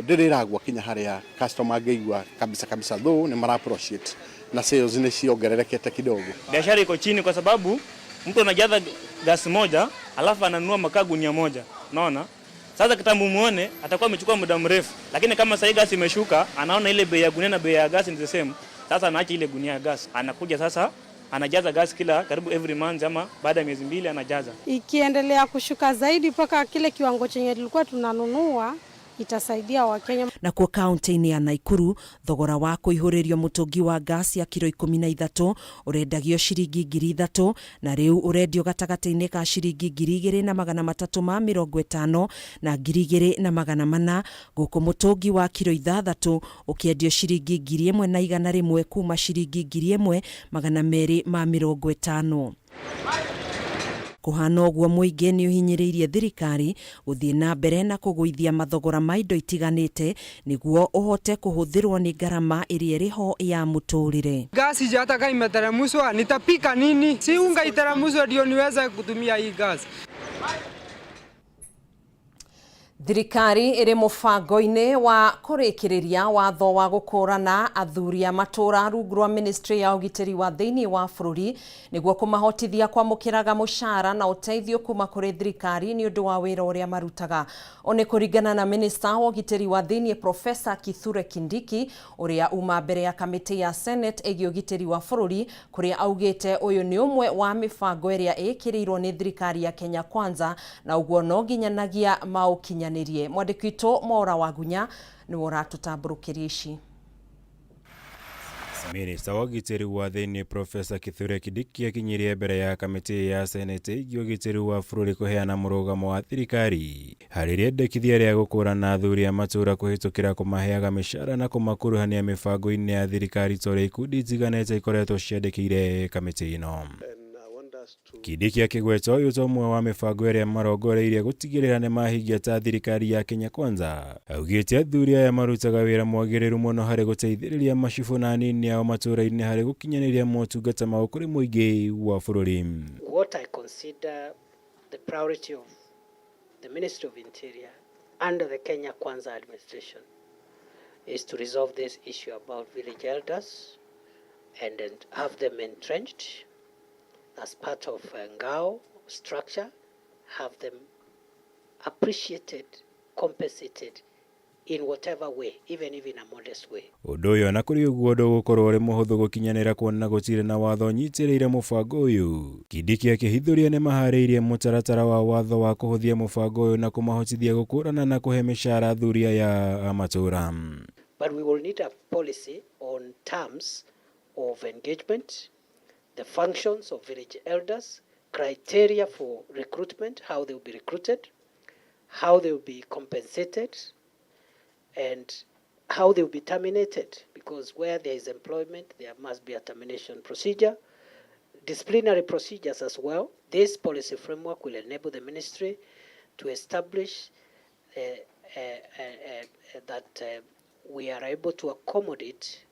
Speaker 9: ndĩrĩ ĩragwa kinya harĩa customer angĩigua kabisa kabisa, though nĩ mara appreciate na sales nĩ ciongererekete kidogo.
Speaker 10: Biashara iko chini kwa sababu mtu anajaza gas moja alafu ananunua makaa gunia moja, unaona? Sasa kitambo muone atakuwa amechukua muda mrefu, lakini kama sasa gas imeshuka, anaona ile bei ya gunia na bei ya gas ni the same. Sasa anaacha ile gunia ya gas, anakuja sasa anajaza gas kila karibu every month ama baada ya miezi 2 anajaza.
Speaker 11: Ikiendelea kushuka zaidi mpaka kile kiwango chenye tulikuwa tunanunua, itasaidia Wakenya.
Speaker 1: Nakuo kaunti-inĩ ya Naikuru, thogora wa kũihũrĩrio mũtũngi wa gas ya kiro 13 ũrendagio ciringi 3,000 na rĩu ũrendio gatagatĩ-inĩ ka ciringi 2,350 na 2,400 gũkũ mũtũngi wa kiro 6 ũkĩendio ciringi 1,100 kuma ciringi 1,250. Kũhana ũguo mũingĩ nĩ ũhinyĩrĩirie thirikari gũthiĩ na mbere na kũgũithia mathogora ma indo itiganĩte nĩguo ũhote kũhũthĩrwo nĩ ngarama ĩrĩa ĩrĩho ya mũtũrĩre.
Speaker 12: Gasi hata kama imeteremshwa nitapika nini? Si unga iteremshwe ndio niweze kutumia hii gas.
Speaker 1: Thirikari ĩrĩ mũbango-inĩ wa kũrĩkĩrĩria watho wa gũkũrana athuri a matũra rungu rwa ministry ya ũgitĩri wa thĩinĩ wa bũrũri nĩguo kũmahotithia kwamũkĩraga mũcara na ũteithio kuma kũrĩ thirikari nĩ ũndũ wa wĩra ũrĩa marutaga. O nĩ kũringana na minista wa ũgitĩri wa thĩinĩ Profesa Kithure Kindiki ũrĩa uma mbere ya kamĩtĩ ya Senate ĩgiĩ ũgitĩri wa bũrũri kũrĩa augĩte ũyũ nĩ ũmwe wa mĩbango ĩrĩa ĩkĩrĩirwo nĩ thirikari ya Kenya Kwanza na ũguo no nginyanagia maũkinyanĩrie. Mwandĩki witũ Mora Wagunya nĩwe ũratũtambũrũkĩria ici.
Speaker 13: Minista wa ũgitĩri wa thĩinĩ Profesa Kithure Kindiki akinyirie mbere ya kamĩtĩ ya Senate ĩgiĩ ũgitĩri wa bũrũri kũheana mũrũgamo wa thirikari harĩ rĩendekithia rĩa gũkũrana athuri a matũra kũhĩtũkĩra kũmaheaga mĩcara na kũmakuruhania mĩbango-inĩ ya thirikari ta ũrĩa ikundi itiganĩte ikoretwo ciandĩkĩire kamĩtĩ ĩno. Kindiki akĩgweta ũyũ ta ũmwe wa mĩbango ĩrĩa marongoreirie gũtigĩrĩra nĩmahingia ta thirikari ya Kenya Kwanza. Augĩte athuri aya marutaga wĩra mwagĩrĩru mũno harĩ gũteithĩrĩria macibũ na anini ao matũra-inĩ harĩ gũkinyanĩria motungata mao kũrĩ mũingĩ wa bũrũri.
Speaker 3: What I consider the priority of the Ministry of Interior under the Kenya Kwanza administration is to resolve this issue about village elders and then have them entrenched as part of Ngao structure, have them appreciated, compensated in whatever way, even if in a modest way.
Speaker 13: Ũndũ ũyũ ona kũrĩ ũguo ndũgũkorwo ũrĩ mũhũthũ gũkinyanĩra kuona gũtirĩ na watho ũnyitĩrĩire mũbango ũyũ. Kindiki akĩhithũria nĩmaharĩirie mũtaratara wa watho wa kũhũthia mũbango ũyũ na kũmahotithia gũkũrana na kũhe mĩcara athuri aya a matũra.
Speaker 3: But we will need a policy on terms of engagement, the functions of village elders, criteria for recruitment, how they will be recruited, how they will be compensated, and how they will be terminated, because where there is employment, there must be a termination procedure, disciplinary procedures as well. This policy framework will enable the ministry to establish that we are able to accommodate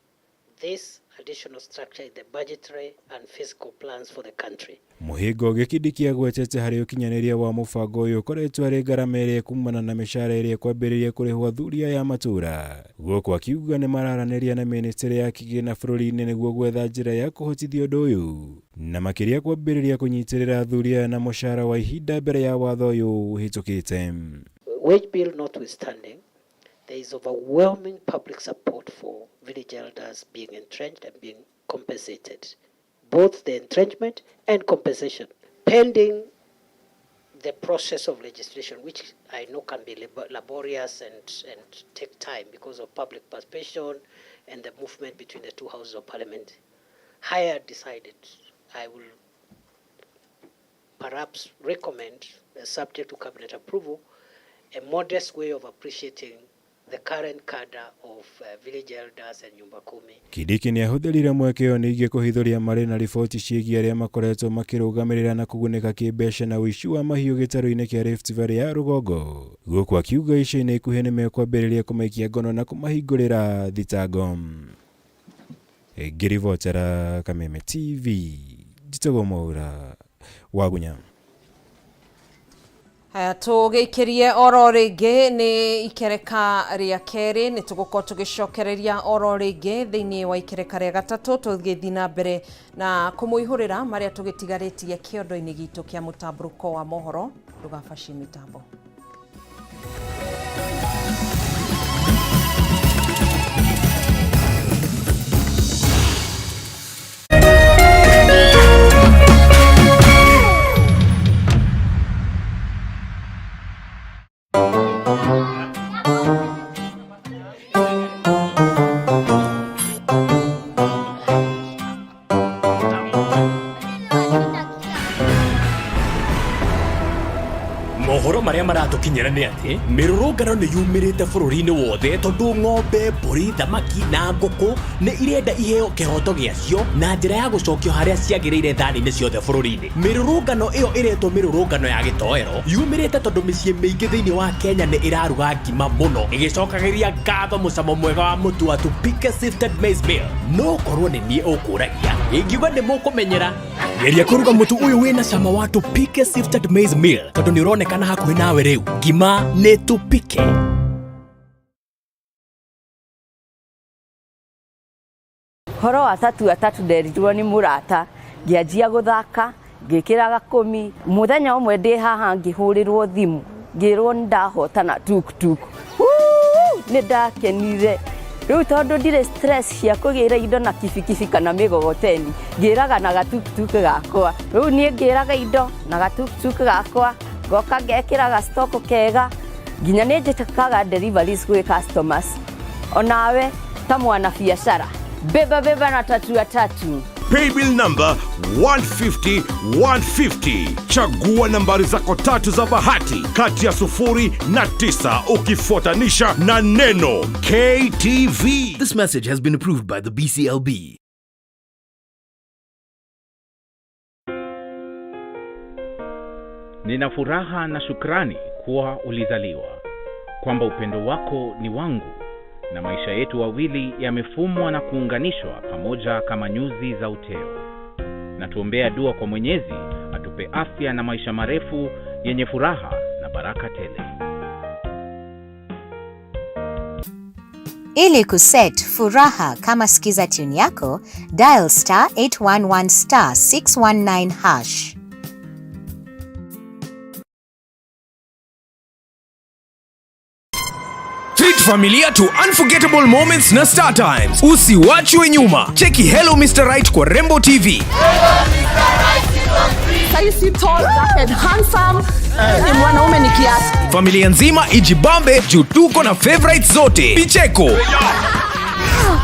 Speaker 3: this additional structure in the budgetary and fiscal plans for the country.
Speaker 13: Mũhĩnga ũngĩ Kindiki agwetete harĩ ũkinyanĩria wa mũbango ũyũ ũkoretwo arĩ ngarama ĩrĩa ĩkumana na mĩcara ĩrĩa ĩkwambĩrĩria kũrĩhwo athuri aya a matũra. Gũkũ akiuga nĩmararanĩria na mĩnĩstĩrĩ ya kĩgĩna bũrũri-inĩ nĩguo gwetha njĩra ya kũhotithia ũndũ ũyũ na makĩria kwambĩrĩria kũnyitĩrĩra athuri aya na mũcara wa ihinda mbere ya watho ũyũ ũhĩtũkĩte.
Speaker 3: Wage bill notwithstanding, there is overwhelming public support for village elders being entrenched and being compensated, both the entrenchment and compensation. Pending the process of legislation, which I know can be laborious and take time because of public participation and the movement between the two houses of parliament, I had decided I will perhaps recommend, subject to cabinet approval, a modest way of appreciating the current cadre of village elders and Nyumba Kumi.
Speaker 13: Kindiki nĩahũthĩrire mweke ũyũ ningĩ kũhithũria marĩ na riboti ciĩgiĩ arĩa makoretwo makĩrũgamĩrĩra na kũgunĩka kĩmbeca na ũici wa mahiũ gĩtarũ-inĩ kĩa Rift Valley ya rũgongo, gũkũ akiuga ica-inĩ ikuhĩ nĩmekwambĩrĩria kũmaikia ngono na kũmahingũrĩra thitango. Ngĩribotera Kameme TV, njĩtagwo Mwaura Wagunya.
Speaker 1: Haya tũgĩikĩrie oro rĩngĩ nĩ ikereka rĩa kerĩ, nĩ tũgũkorwo tũgĩcokereria oro rĩngĩ thĩinĩ wa ikereka rĩa gatatũ, tũgĩthiĩ na mbere na kũmũihũrĩra marĩa tũgĩtigarĩtie kĩondo-inĩ gitũ kĩa mũtambũrũko wa mohoro. Ndũgabacie mĩtambo.
Speaker 14: Mohoro marĩa maratũkinyĩra nĩ atĩ mĩrũrũngano nĩ yumĩrĩte bũrũri-inĩ wothe tondũ ng'ombe, mbũri, thamaki na ngũkũ nĩ irenda iheo kĩhoto gĩacio na njĩra ya gũcokio harĩa ciagĩrĩire thani-inĩ ciothe bũrũri-inĩ. Mĩrũrũngano ĩyo ĩretwo mĩrũrũngano ya gĩtoero yumĩrĩte tondũ mĩciĩ mĩingĩ thĩinĩ wa Kenya nĩ ĩraruga ngima mũno ĩgĩcokagĩria ngatho mũcamo mwega wa mũtu wa Tupike Sifted Maize Meal. No korwo nĩ niĩ ũkũragia ingiuga nĩ mũkũmenyera. Geria kũruga mũtu ũyũ wĩna cama wa Tupike Sifted Maize Meal tondũ nĩ ũronekana hakuhĩ nawe rĩu. Ngima nĩ Tupike.
Speaker 15: Horo wa tatu atatu nderirwo nĩ mũrata, ngĩanjia gũthaka, ngĩkĩra gakũmi. Mũthenya ũmwe ndĩ haha ngĩhũrĩrwo thimũ, ngĩrwo nĩ ndahotana tuktuk. Nĩ ndakenire. Rĩu tondũ ndirĩ stress cia kũgĩra indo na kibikibi kana mĩgogoteni, ngĩraga na gatuktuk gakwa. Rĩu niĩ ngĩraga indo na gatuktuk gakwa, ngoka ngekĩra ga stock kega, nginya nĩ njĩkaga deliveries gwĩ customers. Onawe ta mwana biacara, beba beba na tatu atatu.
Speaker 16: Paybill number 150 150. Chagua nambari zako tatu za bahati kati ya 0 na 9 ukifuatanisha na neno KTV.
Speaker 17: This message has been approved by the BCLB.
Speaker 18: Nina furaha na shukrani kuwa ulizaliwa, kwamba upendo wako ni wangu na maisha yetu wawili yamefumwa na kuunganishwa pamoja kama nyuzi za uteo. Na tuombea dua kwa Mwenyezi atupe afya na maisha marefu yenye furaha na baraka tele.
Speaker 21: Ili kuset furaha kama skiza tune yako, dial star 811 star 619 hash.
Speaker 22: Treat familia to unforgettable moments na Star Times. Usiwachwe nyuma. Cheki Hello Mr. Right kwa Rembo TV.
Speaker 23: Saisi tall, dark and handsome. Ni mwanaume ni kiasi.
Speaker 22: Familia nzima ijibambe juu tuko na favorites zote. Picheko.
Speaker 29: Wow,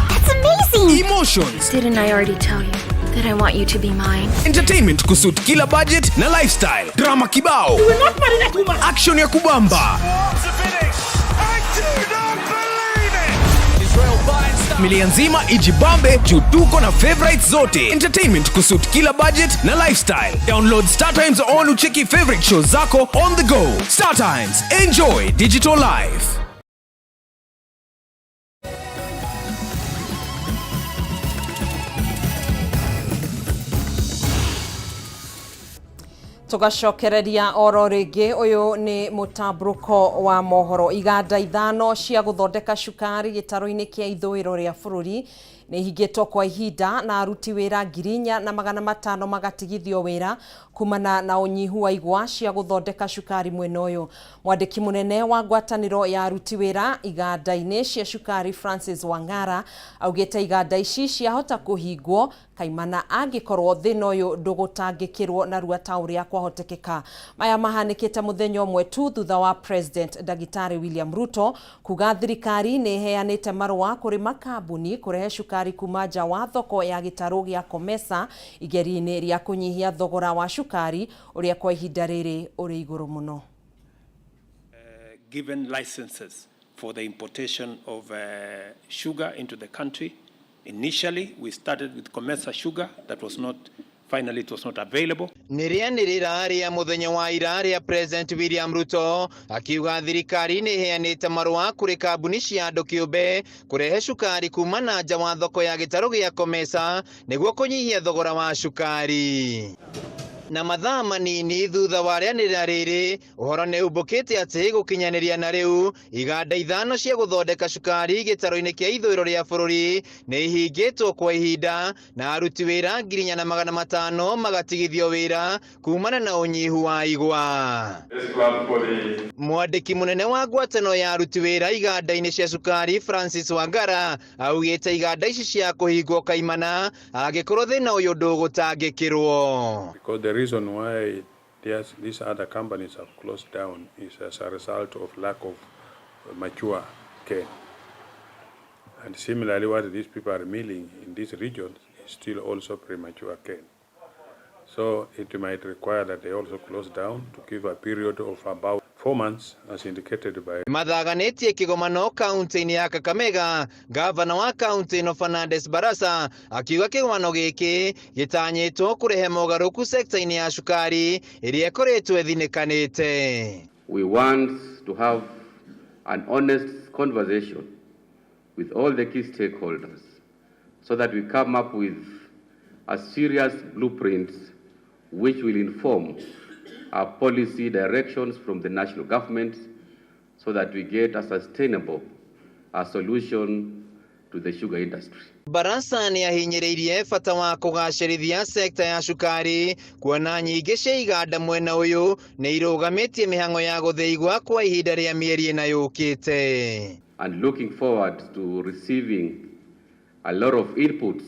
Speaker 29: that's amazing.
Speaker 22: Emotions.
Speaker 29: Didn't I already tell you that I want you to be mine?
Speaker 22: Entertainment kusuit kila budget na lifestyle. Drama kibao.
Speaker 23: You will not marry that woman.
Speaker 22: Action ya kubamba. Familia nzima ijibambe juu tuko na favorites zote. Entertainment kusuit kila budget na lifestyle. Download Star Times on ucheki favorite shows zako on the go. Star Times, enjoy digital life.
Speaker 1: Tugacokereria oro rĩngĩ, ũyũ nĩ mũtambũrũko wa mohoro. Iganda ithano cia gũthondeka cukari gĩtarũ-inĩ kĩa ithũĩro rĩa bũrũri Nĩ ihingĩtwo kwa ihinda na aruti wĩra 4,500 magatigithio wĩra kumana na ũnyihu wa igwa cia gũthondeka cukari mwena ũyũ. Mwandĩki mũnene wa ngwatanĩro ya aruti wĩra iganda-inĩ cia cukari Francis Wang'ara augĩte iganda ici ciahota kũhingwo kaimana angĩkorwo thĩna ũyũ ndũgũtangĩkĩrwo narua ta ũrĩa kwahotekeka. Maya mahanĩkĩte mũthenya ũmwe tu thutha wa President Ndagĩtarĩ William Ruto kuga thirikari nĩ ĩheanĩte marũa kũrĩ makambuni kũrehe cukari kuma nja wa thoko ya gĩtarũ gĩa COMESA igeria-inĩ rĩa kũnyihia thogora wa cukari ũrĩa kwa ihinda rĩrĩ ũrĩ igũrũ mũno.
Speaker 2: Given licenses for the importation of sugar into the country. Initially, we started with COMESA sugar that was not, finally it was not available.
Speaker 5: Nĩ rĩanĩrĩra rĩa mũthenya wa ira rĩa President William Ruto akiuga thirikari nĩ ĩheanĩte marũa kũrĩ kambuni cia andũ kĩũmbe kũrehe cukari kuma na nja wa thoko ya gĩtarũ gĩa COMESA nĩguo kũnyihia thogora wa cukari. Na mathaa manini thutha wa rĩanĩrĩra rĩrĩ, ũhoro nĩ umbũkĩte atĩ gũkinyanĩria na rĩu iganda 5 cia gũthondeka cukari gĩtarũ-inĩ kĩa ithũĩro rĩa bũrũri nĩ ihingĩtwo kwa ihinda na aruti wĩra 4,500 magatigithio wĩra kumana na ũnyihu wa igwa. Mwandĩki mũnene wa ngwatanĩro ya aruti wĩra iganda-inĩ cia cukari Francis Wangara augĩte iganda ici cia kũhingwo kaimana angĩkorwo thĩna ũyũ ndũgũtangĩkĩrwo.
Speaker 19: Because the reason why these other companies have closed down is as a result of lack of mature cane. And similarly, what these people are milling in this region is still also premature cane. So it might require that they also close down to give a period of about 4 months as indicated by
Speaker 5: Mathaganĩtie kĩgomano kaunti-inĩ ya Kakamega, gavana wa kaunti ĩno Fernandes Barasa akiuga kĩgomano gĩkĩ gĩtanyĩtwo kũrehe mogarũrũku sekta-inĩ ya cukari ĩrĩa ĩkoretwo ĩthinĩkanĩte.
Speaker 20: We want to have an honest conversation with all the key stakeholders so that we come up with a serious blueprint which will inform our policy directions from the national government so that we get a sustainable solution to the sugar industry.
Speaker 5: Barasa nĩ ahinyĩrĩirie bata wa kũgacĩrithia sekta ya cukari kuona nyingĩ cia iganda mwena ũyũ nĩ irũgamĩtie mĩhang'o ya gũthĩa igwa kwa ihinda rĩa mĩeri ĩna yũkĩte.
Speaker 20: And looking forward to receiving a lot of inputs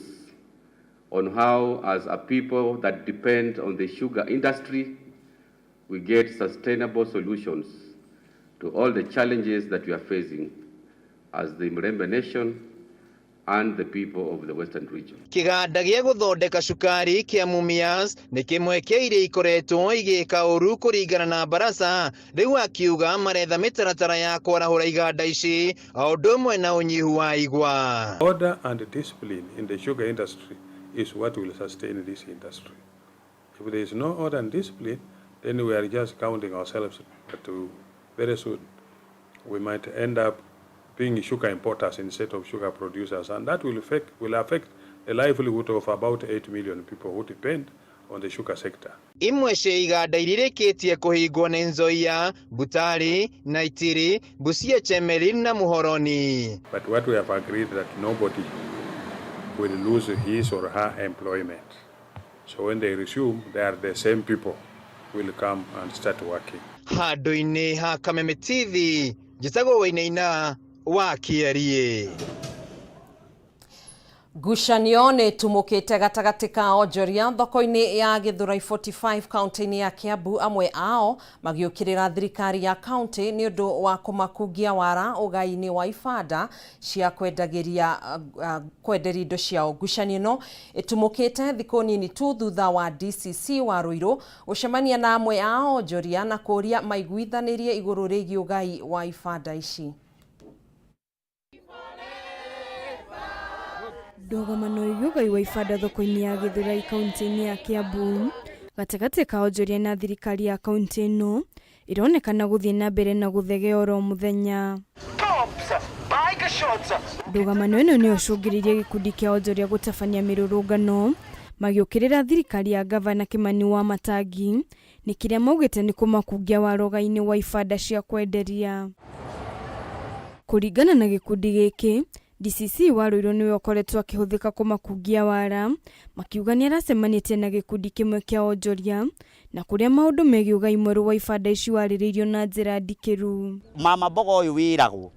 Speaker 20: on how, as a people that depend on the sugar industry, we get sustainable solutions to all the challenges that we are facing as the Mrembe Nation and the people of the Western region.
Speaker 5: Kĩganda gĩa gũthondeka cukari kĩa Mumias nĩ kĩmwe kĩa iria ikoretwo igĩka ũru kũringana na Barasa, rĩu akiuga maretha mĩtaratara ya kwarahũra iganda ici o ũndũ ũmwe na ũnyihu wa igwa.
Speaker 19: Order and discipline in the sugar industry is what will sustain this industry. If there is no order and discipline, then we are just counting ourselves to very soon we might end up being sugar importers instead of sugar producers, and that will affect the livelihood of about 8 million people who depend on the sugar sector.
Speaker 5: Imwe cia iganda iria irĩkĩtie kũhingwo nĩ Nzoia, Butali, Naitiri, Busia Chemelil na Muhoroni.
Speaker 19: But what we have agreed that nobody will lose his or her employment. So when they resume, they are the same people will come and start working.
Speaker 5: Handũ-inĩ ha Kameme TV, njĩtagwo Wainaina wa Kĩeriĩ.
Speaker 1: Ngucanio nĩ tumũkĩte gatagatĩ ka onjoria thoko-inĩ ya Gĩthũrai 45 kaunti-inĩ ya Kiambu, amwe ao magĩũkĩrĩra thirikari ya kaunti nĩ ũndũ wa kũmakungia wara ũgai-inĩ wa ibanda cia kwendagĩria kwenderia indo ciao. Ngucanio ĩno ĩtumũkĩte thikũ nini tu thutha wa DCC wa Ruiru gũcemania na amwe a onjoria na kũũria maiguithanĩrie igũrũ rĩgiĩ ũgai wa ibanda ici.
Speaker 24: Ndũgamano ĩgiĩ ũgai wa ibanda thoko-inĩ ya Gĩthũrai kaunti-inĩ ya Kiambu gatagatĩ ka onjoria na thirikari ya kaunti ĩno ĩronekana gũthiĩ na mbere na gũthegea oro mũthenya. Ndũgamano ĩno nĩyo ĩcũngĩrĩirie gĩkundi kĩa onjoria gũtabania mĩrũrũngano magĩũkĩrĩra thirikari ya gavana Kimani wa Matangi nĩ kĩrĩa maugĩte nĩ kũmakungia waroga-inĩ wa ibanda cia kwenderia. Kũringana na gĩkundi gĩkĩ, DCC wa Ruiru nĩwe ũkoretwo akĩhũthĩka kũmakungia wara, makiuga nĩaracemanĩtie na gĩkundi kĩmwe kĩa onjoria na kũrĩa maũndũ megiĩ ũgai mwerũ wa ibanda ici warĩrĩirio na njĩra ndikĩru.
Speaker 4: Mama mboga ũyũ wĩragwo,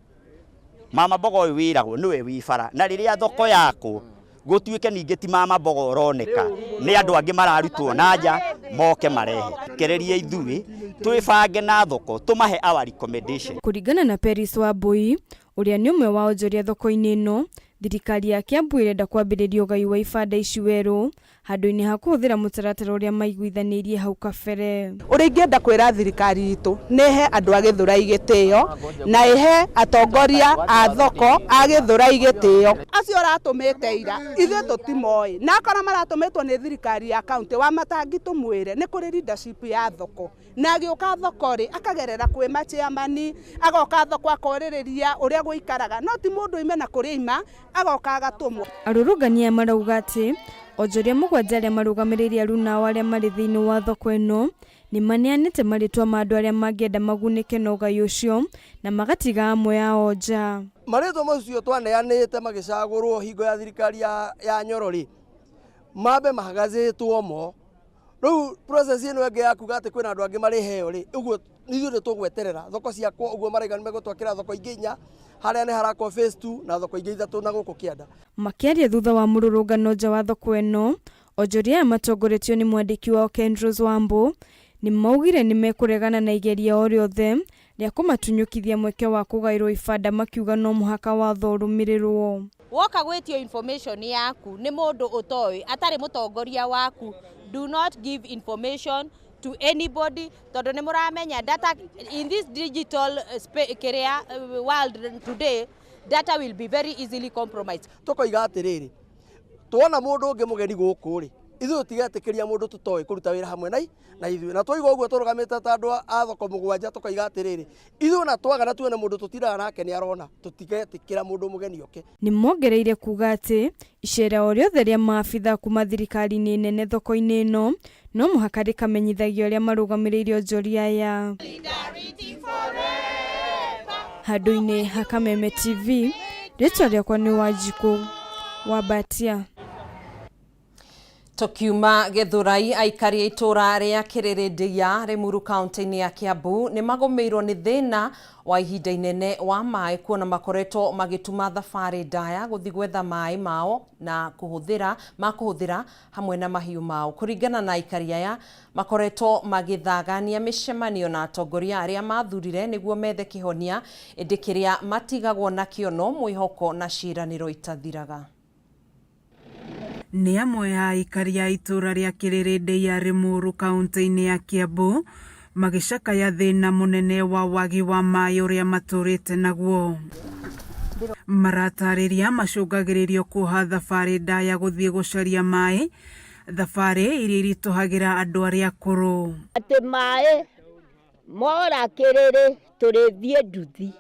Speaker 4: mama mboga ũyũ wĩragwo nĩwe wĩ bara, na rĩrĩa thoko yakwo gũtuĩke ningĩ ti mama mboga ũroneka, nĩ andũ angĩ mararutwo na nja moke marehe. Kererie ithuĩ twĩbange na thoko tũmahe our recommendation.
Speaker 24: Kũringana na Peris Wambui, ũrĩa nĩ ũmwe wa onjoria thoko-inĩ ĩno, thirikari ya Kiambu ĩrenda kwambĩrĩria ũgai wa ibanda ici werũ handũ-inĩ ha kũhũthĩra mũtaratara ũrĩa maiguithanĩirie hau kabere.
Speaker 6: Ũrĩa ingĩenda kwĩra thirikari itũ nĩ ĩhe andũ a Gĩthũrai gĩtĩo na ĩhe atongoria a thoko a Gĩthũrai gĩtĩo. Acio ũratũmĩte ira ithuĩ tũtimoĩ, na akorwo maratũmĩtwo nĩ thirikari ya kaunti wa matangi tũmwĩre nĩ kũrĩ leadership ya thoko, na agĩũka thoko rĩ akagerera kwĩ machairman, agoka thoko akorĩrĩria ũrĩa gũikaraga, no ti mũndũ oime na kũrĩa aima agoka agatũmwo.
Speaker 24: Arũrũngani aya marauga atĩ onjoria mũgwanja arĩa marũgamĩrĩire aruna ao arĩa marĩ thĩinĩ wa thoko ĩno nĩ maneanĩte marĩtwa ma andũ arĩa mangĩenda magunĩke na ũgai ũcio na magatiga amwe ao nja.
Speaker 7: Marĩtwa macio twaneanĩte magĩcagũrwo hingo ya thirikari ya Nyoro rĩ, mambe mahagacĩtwo mo. Rĩu process ĩno ĩngĩ ya kuga atĩ kwĩna andũ angĩ marĩheo rĩ, ũguo ithuĩ nĩ tũgweterera thoko ciakwo, ũguo maraiga nĩ megũtwakĩra thoko ingĩ inya, harĩa nĩ harakwo phase 2 na thoko ingĩ ithatũ na gũkũ kĩanda.
Speaker 24: Makĩaria thutha wa mũrũrũngano nja wa thoko ĩno, onjoria aya matongoretio nĩ mwandĩki wao Kendros Wambo nĩ maugire nĩ mekũregana na igeria o rĩothe rĩa kũmatunyũkithia mweke wa kũgaĩrwo ibanda, makiuga no mũhaka watho ũrũmĩrĩrwo.
Speaker 8: Woka gwĩtio information yaku nĩ mũndũ ũtoĩ atarĩ mũtongoria waku, do not give information to anybody, tondũ nĩ mũramenya data in this digital kĩrĩa world today, data will be very easily compromised.
Speaker 7: Tũkoiga atĩrĩrĩ, tuona mũndũ ũngĩ mũgeni gũkũ rĩ, ithuĩ tũtigetĩkĩria mũndũ tũtoĩ kũruta wĩra hamwe na ithuĩ. Na twaigua ũguo tũrũgamĩte ta andũ a thoko mũgwanja, tũkoiga atĩrĩrĩ, ithuĩ ona twaga na tuone mũndũ tũtindaga nake nĩ arona, tũtigetĩkĩra mũndũ mũgeni oke.
Speaker 24: Nĩ mongereire kuga atĩ icera o rĩothe rĩa maabitha kuma thirikari-inĩ nene thoko-inĩ ĩno no mũhaka rĩkamenyithagio arĩa marũgamĩrĩire onjoria aya. Handũ-inĩ ha Kameme TV, rĩtwa rĩakwa nĩ Wanjikũ wa Mbatia.
Speaker 1: Tukiuma Gĩthũrai, aikari a itũũra rĩa Kĩrĩrĩndĩa Rĩmuru kaunti-inĩ ya Kiambu nĩ magũmĩirwo nĩ thĩna wa ihinda inene wa maĩ, kuona makoretwo magĩtuma thabarĩ ndaya gũthiĩ gwetha maĩ mao na kũhũthĩra ma kũhũthĩra hamwe na mahiũ mao. Kũringana na aikari aya, makoretwo magĩthagania mĩcemanio na atongoria arĩa mathurire nĩguo methe kĩhonia, ĩndĩ kĩrĩa matigagwo nakĩo no mwĩhoko na ciĩranĩro itathiraga.
Speaker 29: Nĩ amwe a aikari a itũũra rĩa Kĩrĩrĩndĩ Rĩmuru kaunti-inĩ ya Kiambu magĩcakaya thĩna mũnene wa wagi wa maĩ ũrĩa matũrĩte naguo. Maratarĩria macũngagĩrĩrio kuoha thabarĩ ndaya gũthiĩ gũcaria maĩ, thabarĩ iria iritũhagĩra andũ arĩa akũrũ.
Speaker 9: Atĩ maĩ mora Kĩrĩrĩ tũrĩthiĩ nduthi,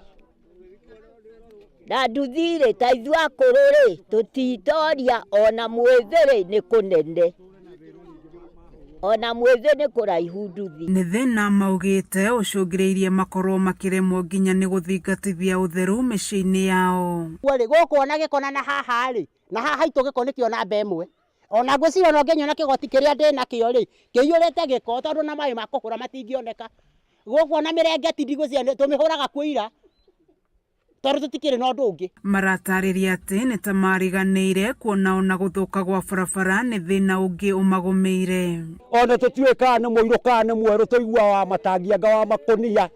Speaker 9: na nduthi rĩ ta ithuĩ akũrũ rĩ tũtitoria, ona mwĩthĩ rĩ nĩ kũnene, ona mwĩthĩ nĩ kũraihu nduthi.
Speaker 29: Nĩ thĩna maugĩte ũcũngĩrĩirie makorwo makĩremwo nginya nĩ gũthingatithia ũtheru mĩciĩ-inĩ yao.
Speaker 25: Rĩ gũkũ ona gĩko na haha rĩ, na haha haitũ gĩko nĩkĩo namba ĩmwe. Ona ngwĩciria no ngĩnyona kĩgoti kĩrĩa ndĩ nakĩo rĩ kĩiyũrĩte gĩko, tondũ na maĩ ma kũhũra matingĩoneka. Gũkũ ona mĩrengeti ndigwĩciria tũmĩhũraga kuo ira, tondũ tũtikĩrĩ na ũndũ ũngĩ.
Speaker 29: Maratarĩria atĩ nĩ ta mariganĩire kuona ona gũthũka gwa barabara nĩ thĩna ũngĩ ũmagũmĩire.
Speaker 26: Ona tũtiũĩ kana nĩ mũirũ kana nĩ mwerũ, tũiguaga wa matangi anga wa makũnia,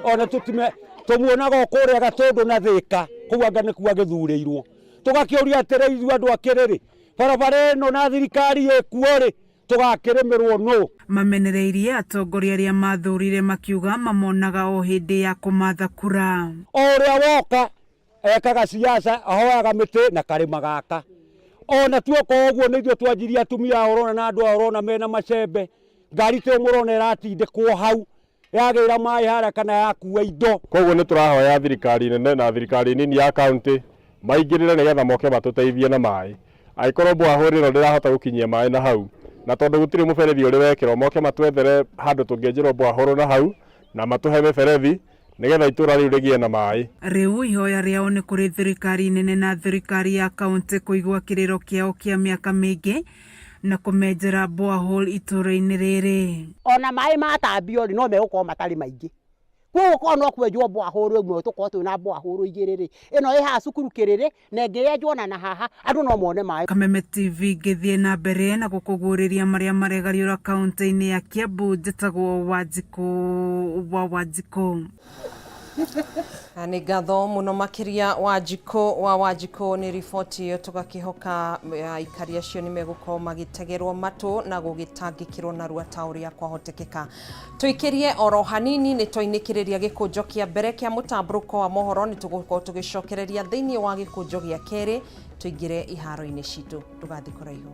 Speaker 26: ona tũtime tũmuonaga o kũrĩa Gatũndũ na Thĩka, kũu anga nĩkuo agĩthurĩirwo. Tũgakĩũria atĩrĩ, ithuĩ andũ a Kĩrĩrĩ, barabara ĩno na thirikari ĩkuo rĩ, tũgakĩrĩmĩrwo nũ?
Speaker 29: Mamenereirie atongoria arĩa mathurire makiuga mamonaga o hĩndĩ ya kũmatha kura.
Speaker 26: O ũrĩa woka ekaga siasa, ahoyaga mĩtĩ na karĩma gaka. Ona tuoka ũguo nĩ ithuĩ twanjirie atumia aya ũrona na andũ aya ũrona mena macembe, ngari ta ĩyo mũrona ĩratindĩkwo hau, yagĩra maĩ harĩa kana yakua indo.
Speaker 27: Koguo nĩ tũrahoya thirikari nene na thirikari nini ya kaunti maingĩrĩre nĩgetha moke matũteithie na maĩ. Angĩkorwo borehole ĩno ndĩrahota gũkinyia maĩ na hau, na tondũ gũtirĩ mũberethi ũrĩ wekĩrwo, moke matwethere handũ tũngĩenjerwo borehole na hau, na matũhe mĩberethi, Nĩgetha itũra rĩu rĩgĩe na maĩ.
Speaker 29: Rĩu ihoya rĩao nĩ kũrĩ thirikari nene na thirikari ya kaunti kũigua kĩrĩro kĩao kĩa mĩaka mĩingĩ na kũmenjera borehole itũũra-inĩ rĩrĩ.
Speaker 25: Ona maĩ matambio rĩ, no megũkorwo matarĩ maingĩ. Koguo korwo no kwenjwo borehole ĩmwe tũkorwo twĩna borehole igĩrĩ rĩ, ĩno ĩ haha cukuru Kĩrĩrĩ na ĩngĩ yenjwo na haha, andũ no mone maĩ.
Speaker 29: Kameme TV ngĩthiĩ na mbere na gũkũguũrĩria marĩa maregariũra kaunti-inĩ ya Kiambu. Njĩtagwo Wanjikũ wa Wanjikũ.
Speaker 1: Na nĩ ngatho mũno makĩria Wanjikũ wa Wanjikũ nĩ riboti ĩyo, tũgakĩhoka aikari acio nĩ megũkorwo magĩtegerwo matũ na gũgĩtangĩkĩrwo narua ta ũrĩa kwahotekeka. Tũikĩrie oro hanini nĩ twainĩkĩrĩria gĩkũnjo kĩa mbere kĩa mũtambũrũko wa mohoro, nĩ tũgũkorwo tũgĩcokereria thĩinĩ wa gĩkũnjo gĩa kerĩ tũingĩre iharo-inĩ citũ. Ndũgathiĩ kũraihu.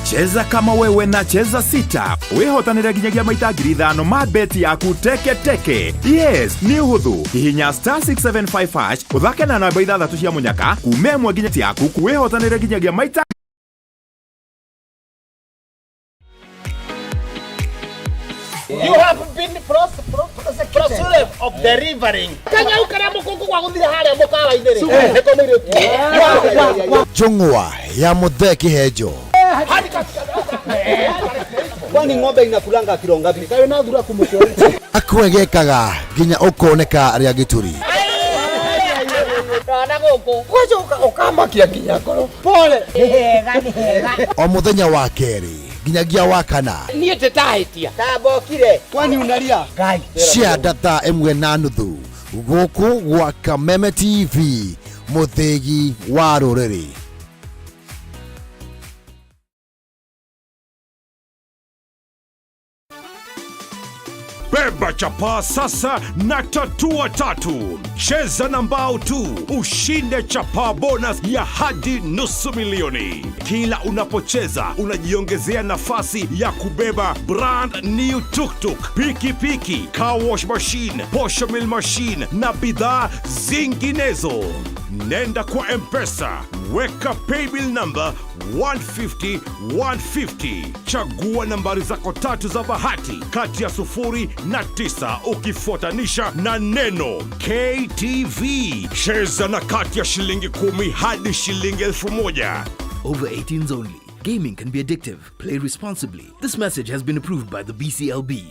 Speaker 3: Cheza kama wewe na Cheza Sita wihotanire nginyagia maita 5,000 ma beti yaku teke teke. Yes, nĩ ũhũthũ. Hihinya star 675 hash ũthake na namba ithathatũ cia mũnyaka kuma ĩmwe nginya yaku wihotanire nginyagia maita.
Speaker 10: You have been prosecuted of delivering. Kanyau karia mukungu gwa guthire haria mukawa-inĩ rĩ, nĩko mũirĩtu.
Speaker 11: Njũng'wa ya Mũthee Kĩhenjo.
Speaker 7: Kwani ng'ombe inakulanga kilo ngapi? Kayo na thura kumucio.
Speaker 11: Akwegekaga nginya ũkoneka rĩa gĩturi.
Speaker 10: Ndona gũkũ. Gwacoka ũkamakia nginya ngoro. Pole.
Speaker 9: Nĩ hega, nĩ hega.
Speaker 11: O mũthenya wa kerĩ nginyagia wa kana.
Speaker 10: Niĩ ndĩtahĩtia. Tambokire.
Speaker 7: Kwani unalia?
Speaker 10: Ngai.
Speaker 11: Cia thaa 1:30 gũkũ gwa Kameme TV, mũthĩgi wa rũrĩrĩ.
Speaker 3: Beba chapaa sasa na tatua tatu. Cheza na mbao tu ushinde chapaa bonus ya hadi 500,000. Kila unapocheza unajiongezea nafasi ya kubeba brand new tuktuk, pikipiki, car wash machine, posho mill machine na bidhaa zinginezo. Nenda kwa M-Pesa, weka paybill number 150 150. Chagua nambari zako tatu za bahati kati ya 0 na 9 ukifuatanisha na neno KTV. Cheza na kati ya shilingi 10 hadi shilingi 1,000.
Speaker 17: Over 18s only. Gaming can be addictive. Play responsibly. This message has been approved by the BCLB.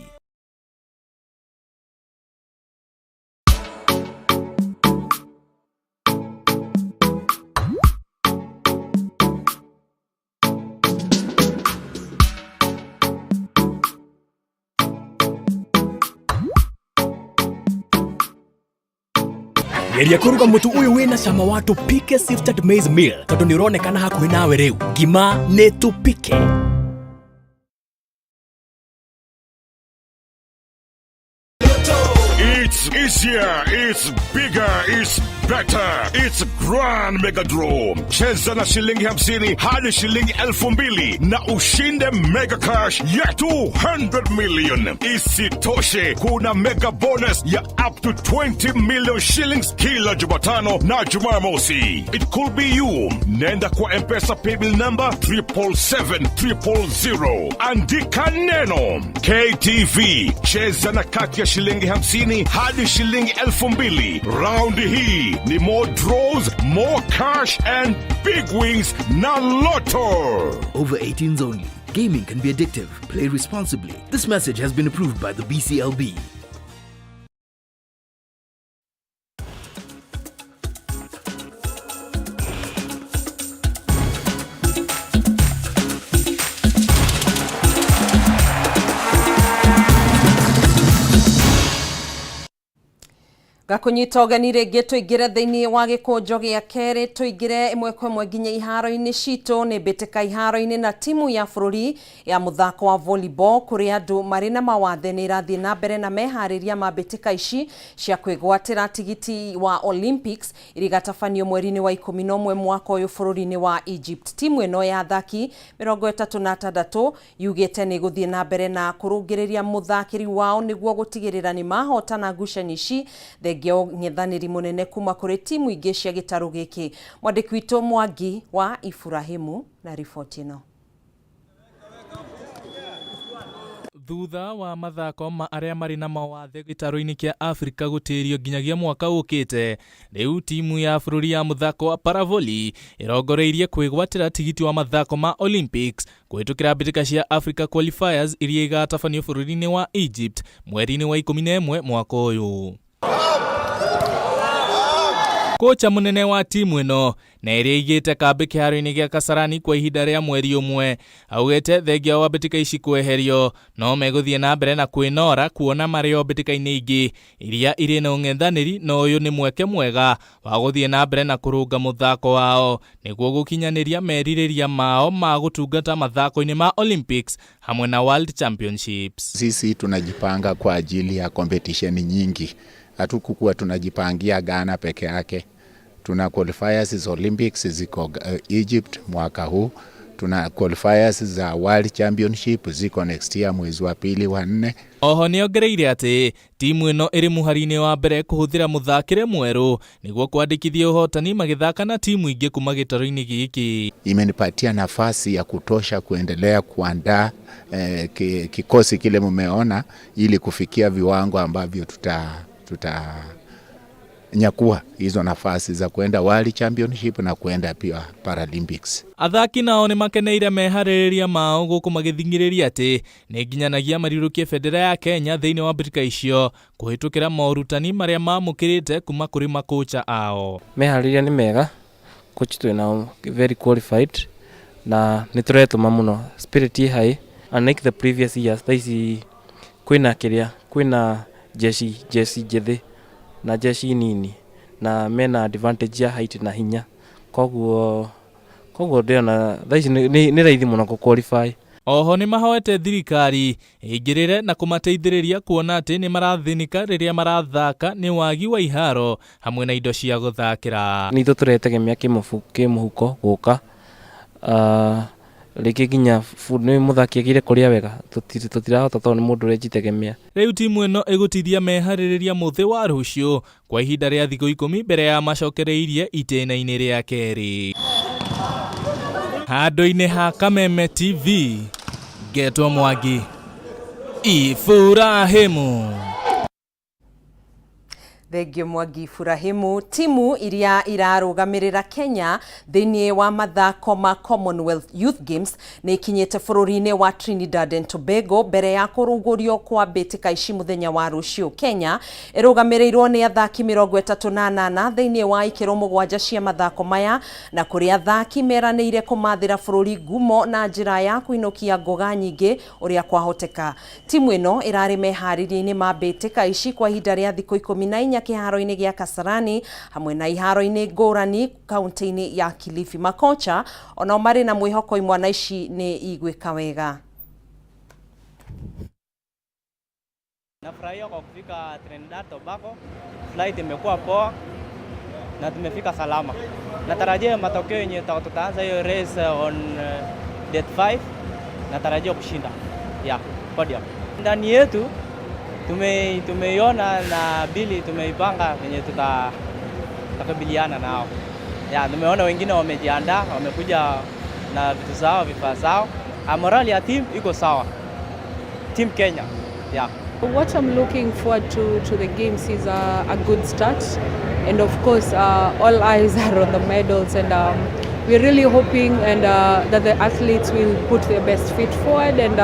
Speaker 12: Geria kũruga mũtu ũyũ wĩna cama wa Tupike Sifted Maize Meal tondũ nĩ ũronekana hakuhĩ nawe rĩu. Ngima nĩ Tupike.
Speaker 3: It's easier, it's bigger, it's better. It's Grand Mega Draw. Cheza na shilingi 50 hadi shilingi 2,000 na ushinde mega cash ya 200 million. Isitoshe, kuna mega bonus ya up to 20 million shillings kila Jumatano na Jumamosi. It could be you. Nenda kwa M-Pesa paybill number 777 000. Andika neno KTV. Cheza na kati ya shilingi 50 hadi shilingi 2,000. Raundi hii ni more draws, more cash and big wins na Lotto.
Speaker 17: Over 18s only. Gaming can be addictive. Play responsibly. This message has been approved by the BCLB.
Speaker 1: Ngakũnyita ũgeni rĩngĩ tũingĩre thĩinĩ wa gĩkũnjo gĩa kerĩ, tũingĩre ĩmwe kwa ĩmwe nginya iharo-inĩ citũ. Nĩ mbĩtĩka iharo-inĩ na timu ya bũrũri ya mũthako wa volleyball kũrĩ andũ marĩ na mawathe nĩ ĩrathiĩ na mbere na meharĩria ma mbĩtĩka ici cia kwĩgwatĩra tigiti wa Olympics iria igatabanio mweri-inĩ wa 11 mwaka ũyũ bũrũri-inĩ wa Egypt. Timu ĩno ya athaki 36 yugĩte nĩ ĩgũthiĩ na mbere na kũrũngĩrĩria mũthakĩri wao nĩguo gũtigĩrĩra nĩ mahotana ngucanio ici thengia ũng'ethanĩri mũnene kuma kũrĩ timu ingĩ cia gĩtarũ gĩkĩ. Mwandĩki witũ Mwangi wa Iburahimu na riboti ĩno.
Speaker 13: Thutha wa mathako ma arĩa marĩ na mawathe gĩtarũ-inĩ kĩa Afrika gũtĩrio nginyagia mwaka ũkĩte, rĩu timu ya bũrũri ya mũthako wa Paravolley ĩrongoreirie kwĩgwatĩra tigiti wa mathako ma Olympics kũhĩtũkĩra mbĩtĩka cia Africa Qualifiers iria igatabanio bũrũri-inĩ wa Egypt mweri-inĩ wa 11 mwaka ũyũ. Kocha mũnene wa timu ĩno na ĩrĩa ĩigĩte kambĩ kĩharo-inĩ gĩa Kasarani kwa ihinda rĩa mweri ũmwe augĩte thengia wa mbĩtĩka ici kweherio no megũthiĩ na mbere na kwĩnora kuona marĩ o mbĩtĩka-inĩ ingĩ iria irĩ na ũng'ethanĩri, na ũyũ nĩ mweke mwega wa gũthiĩ na mbere na kũrũnga mũthako wao nĩguo gũkinyanĩria merirĩria mao ma gũtungata mathako-inĩ ma Olympics hamwe na World Championships.
Speaker 14: Sisi tunajipanga kwa ajili ya competition nyingi, hatukukuwa tunajipangia Ghana peke yake. Tuna qualifiers za Olympics ziko Egypt mwaka huu, tuna qualifiers za World Championship ziko next year mwezi wa pili wa nne.
Speaker 13: Oho nĩongereire atĩ timu ĩno ĩrĩ mũhari-inĩ wa mbere kũhũthĩra mũthakĩre mwerũ nĩguo kwandĩkithia ũhotani magĩthaka na timu ingĩ kuma gĩtarũ-inĩ gĩkĩ.
Speaker 14: Imenipatia nafasi ya kutosha kuendelea kuandaa kikosi kile mumeona ili kufikia viwango ambavyo tuta nyakua hizo nafasi za kuenda World Championship na kuenda pia Paralympics.
Speaker 13: Athaki nao nĩ makeneire meharĩrĩria mao gũkũ magĩthing'ĩrĩria atĩ nĩ nginyanagia mariũrũkie bendera ya Kenya thĩinĩ wa mbĩtĩka icio kũhĩtũkĩra morutani marĩa mamũkĩrĩte kuma kũrĩ makocha ao.
Speaker 15: Meharĩria nĩ mega, coach twĩnao very qualified na nĩ tũretũma mũno, spirit ĩ high unlike the previous years. Thaa ici kwĩna kĩrĩa kwĩna jeshi jeshi njĩthĩ na jeshi nini na mena advantage ya height na hinya, koguo ndĩrona thaa ici nĩ raithi mũno kũ qualify.
Speaker 13: Oho nĩ mahoete thirikari ĩingĩrĩre na kũmateithĩrĩria kuona atĩ nĩ marathĩnĩka rĩrĩa marathaka nĩ wagi wa iharo hamwe na indo cia gũthakĩra.
Speaker 15: Nĩ ithuĩ tũretegemea kĩmũhuko gũka rĩngĩ nginya nĩ mũthaki agĩire kũrĩa wega tũtirahota tondũ nĩ mũndũ ũrejitegemea.
Speaker 13: Rĩu timu ĩno ĩgũtithia meharĩrĩria mũthĩ wa rũciũ kwa ihinda rĩa thikũ 10 mbere ya macokereirie itĩna-inĩ rĩa kerĩ. Handũ-inĩ ha Kameme TV, ngetwo Mwangi Iburahimu.
Speaker 1: Thengio Mwangi Iburahimu. Timu iria irarũgamĩrĩra Kenya thĩinĩ wa mathako ma Commonwealth Youth Games nĩ ikinyĩte bũrũri-inĩ wa Trinidad and Tobago mbere ya kũrugũrio kwa mbĩtĩka ici mũthenya wa rũciũ. Kenya ĩrũgamĩrĩirwo nĩ athaki 38 thĩinĩ wa ikĩro 7 cia mathako maya, na kũrĩ athaki meranĩire kũmathĩra bũrũri ngumo na njĩra ya kũinũkia ngoga nyingĩ ũrĩa kwahoteka. Timu ĩno ĩrarĩ meharĩria-inĩ ma mbĩtĩka ici kwa ihinda rĩa thikũ 14 kĩharo-inĩ gĩa Kasarani hamwe na iharo-inĩ ngũrani kaunti-inĩ ya Kilifi. Makocha onao marĩ na mwĩhoko imwana ici nĩ igwĩka wega.
Speaker 16: Nafurahia kwa kufika Trinidad Tobago. Flight imekuwa poa na tumefika salama. Natarajia matokeo yenye tutaanza hiyo race on date 5. Natarajia kushinda. Yeah, podium. Ndani yetu tumeiona na bili tumeipanga venye tutakabiliana nao. Yeah, tumeona wengine wamejiandaa, wamekuja na vitu zao, vifaa zao. Morali ya team iko sawa. Team Kenya. Yeah.
Speaker 18: What I'm looking forward to the games is a good start, and of course all eyes are on the medals, and we're really hoping and that the athletes will put their best feet forward and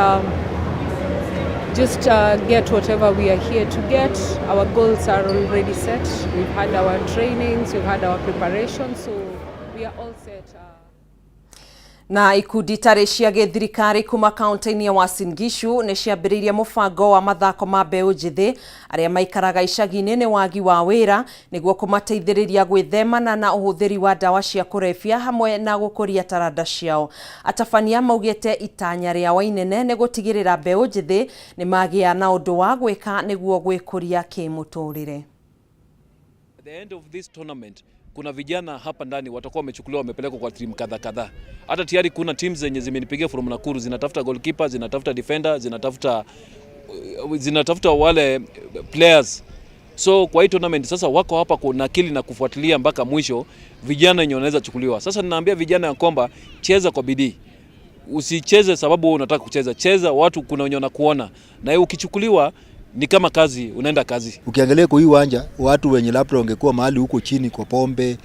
Speaker 18: just get whatever we are here to get. Our goals are already set. We've had our trainings, we've had our preparation, so we are all set.
Speaker 1: Na ikundi itarĩ cia gĩthirikari kuma kaunti-inĩ ya Uasin Gishu nĩ ciambĩrĩirie mũbango wa mathako ma mbeũ njĩthĩ arĩa maikaraga icagi-inĩ nĩ wagi wa wĩra nĩguo kũmateithĩrĩria gwĩthemana na ũhũthĩri wa ndawa cia kũrebia hamwe na gũkũria taranda ciao. Atabania maugĩte itanya rĩao inene nĩ gũtigĩrĩra mbeũ njĩthĩ nĩ magĩa na ũndũ wa gwĩka nĩguo gwĩkũria kĩmũtũrĩre.
Speaker 2: At the end of this tournament kuna vijana hapa ndani watakuwa wamechukuliwa wamepelekwa kwa timu kadha kadhaa. Hata tayari kuna teams zenye zimenipigia from Nakuru zinatafuta goalkeeper, zinatafuta defender, zinatafuta wale players. So kwa hii tournament sasa wako hapa kunakili na kufuatilia mpaka mwisho vijana wenye wanaweza chukuliwa. Sasa ninaambia vijana ya kwamba cheza kwa bidii. Usicheze sababu wewe unataka kucheza. Cheza, watu kuna wenye wanakuona. Na ukichukuliwa ni kama kazi, unaenda kazi.
Speaker 4: Ukiangalia kwa hii uwanja, watu wenye labda wangekuwa mahali huko chini kwa pombe,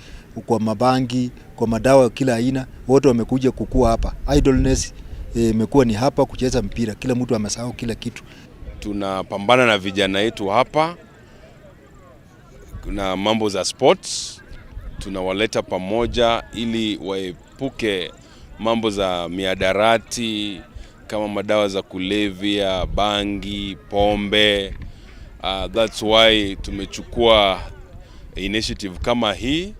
Speaker 4: kwa mabangi, kwa madawa kila aina, wote wamekuja kukua hapa. Idleness imekuwa ni hapa kucheza mpira, kila mtu amesahau kila kitu.
Speaker 5: Tunapambana na vijana wetu hapa na mambo za sports, tunawaleta pamoja ili waepuke mambo za mihadarati kama madawa za kulevya, bangi, pombe. That's why tumechukua initiative kama hii.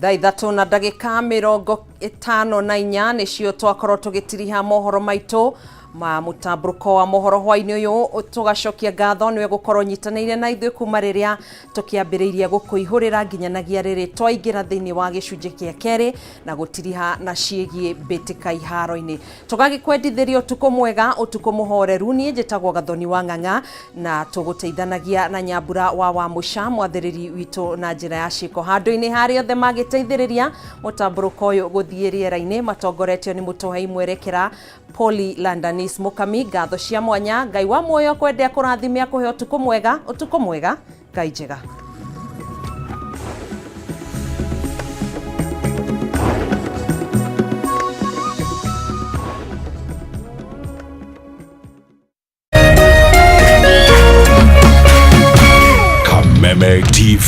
Speaker 1: Thaa 3 na ndagĩka 54 nĩcio twakorwo tũgĩtiriha mohoro maitũ ma mũtambũrũko wa mohoro hwainĩ ũyũ. Tũgacokia ngatho nĩwe gũkorwo nyitanĩire na ithuĩ kuma rĩrĩa tũkĩambĩrĩirie gũkũihũrĩra nginyanagia rĩrĩ twaingĩra thĩinĩ wa gĩcunjĩ kĩa kerĩ na gũtiriha na ciĩgiĩ mbĩtĩka iharo-inĩ. Tũgagĩkwendithĩria ũtukũ mwega, ũtukũ mũhoreru. Niĩ njĩtagwo Gathoni wa Ng'ang'a na tũgũteithanagia na Nyambura wa Wamũca, mwathĩrĩri witũ na njĩra ya ciĩko handũ-inĩ harĩa othe magĩteithĩrĩria mũtambũrũko ũyũ gũthiĩ rĩera-inĩ, matongoretio nĩ mũtũhei mwerekera Poli Landanis Mukami. Ngatho cia mwanya, Ngai wa muoyo kwendea kũrathime akũhe ũtukũ mwega, ũtukũ mwega, Ngai njega.
Speaker 3: Kameme TV.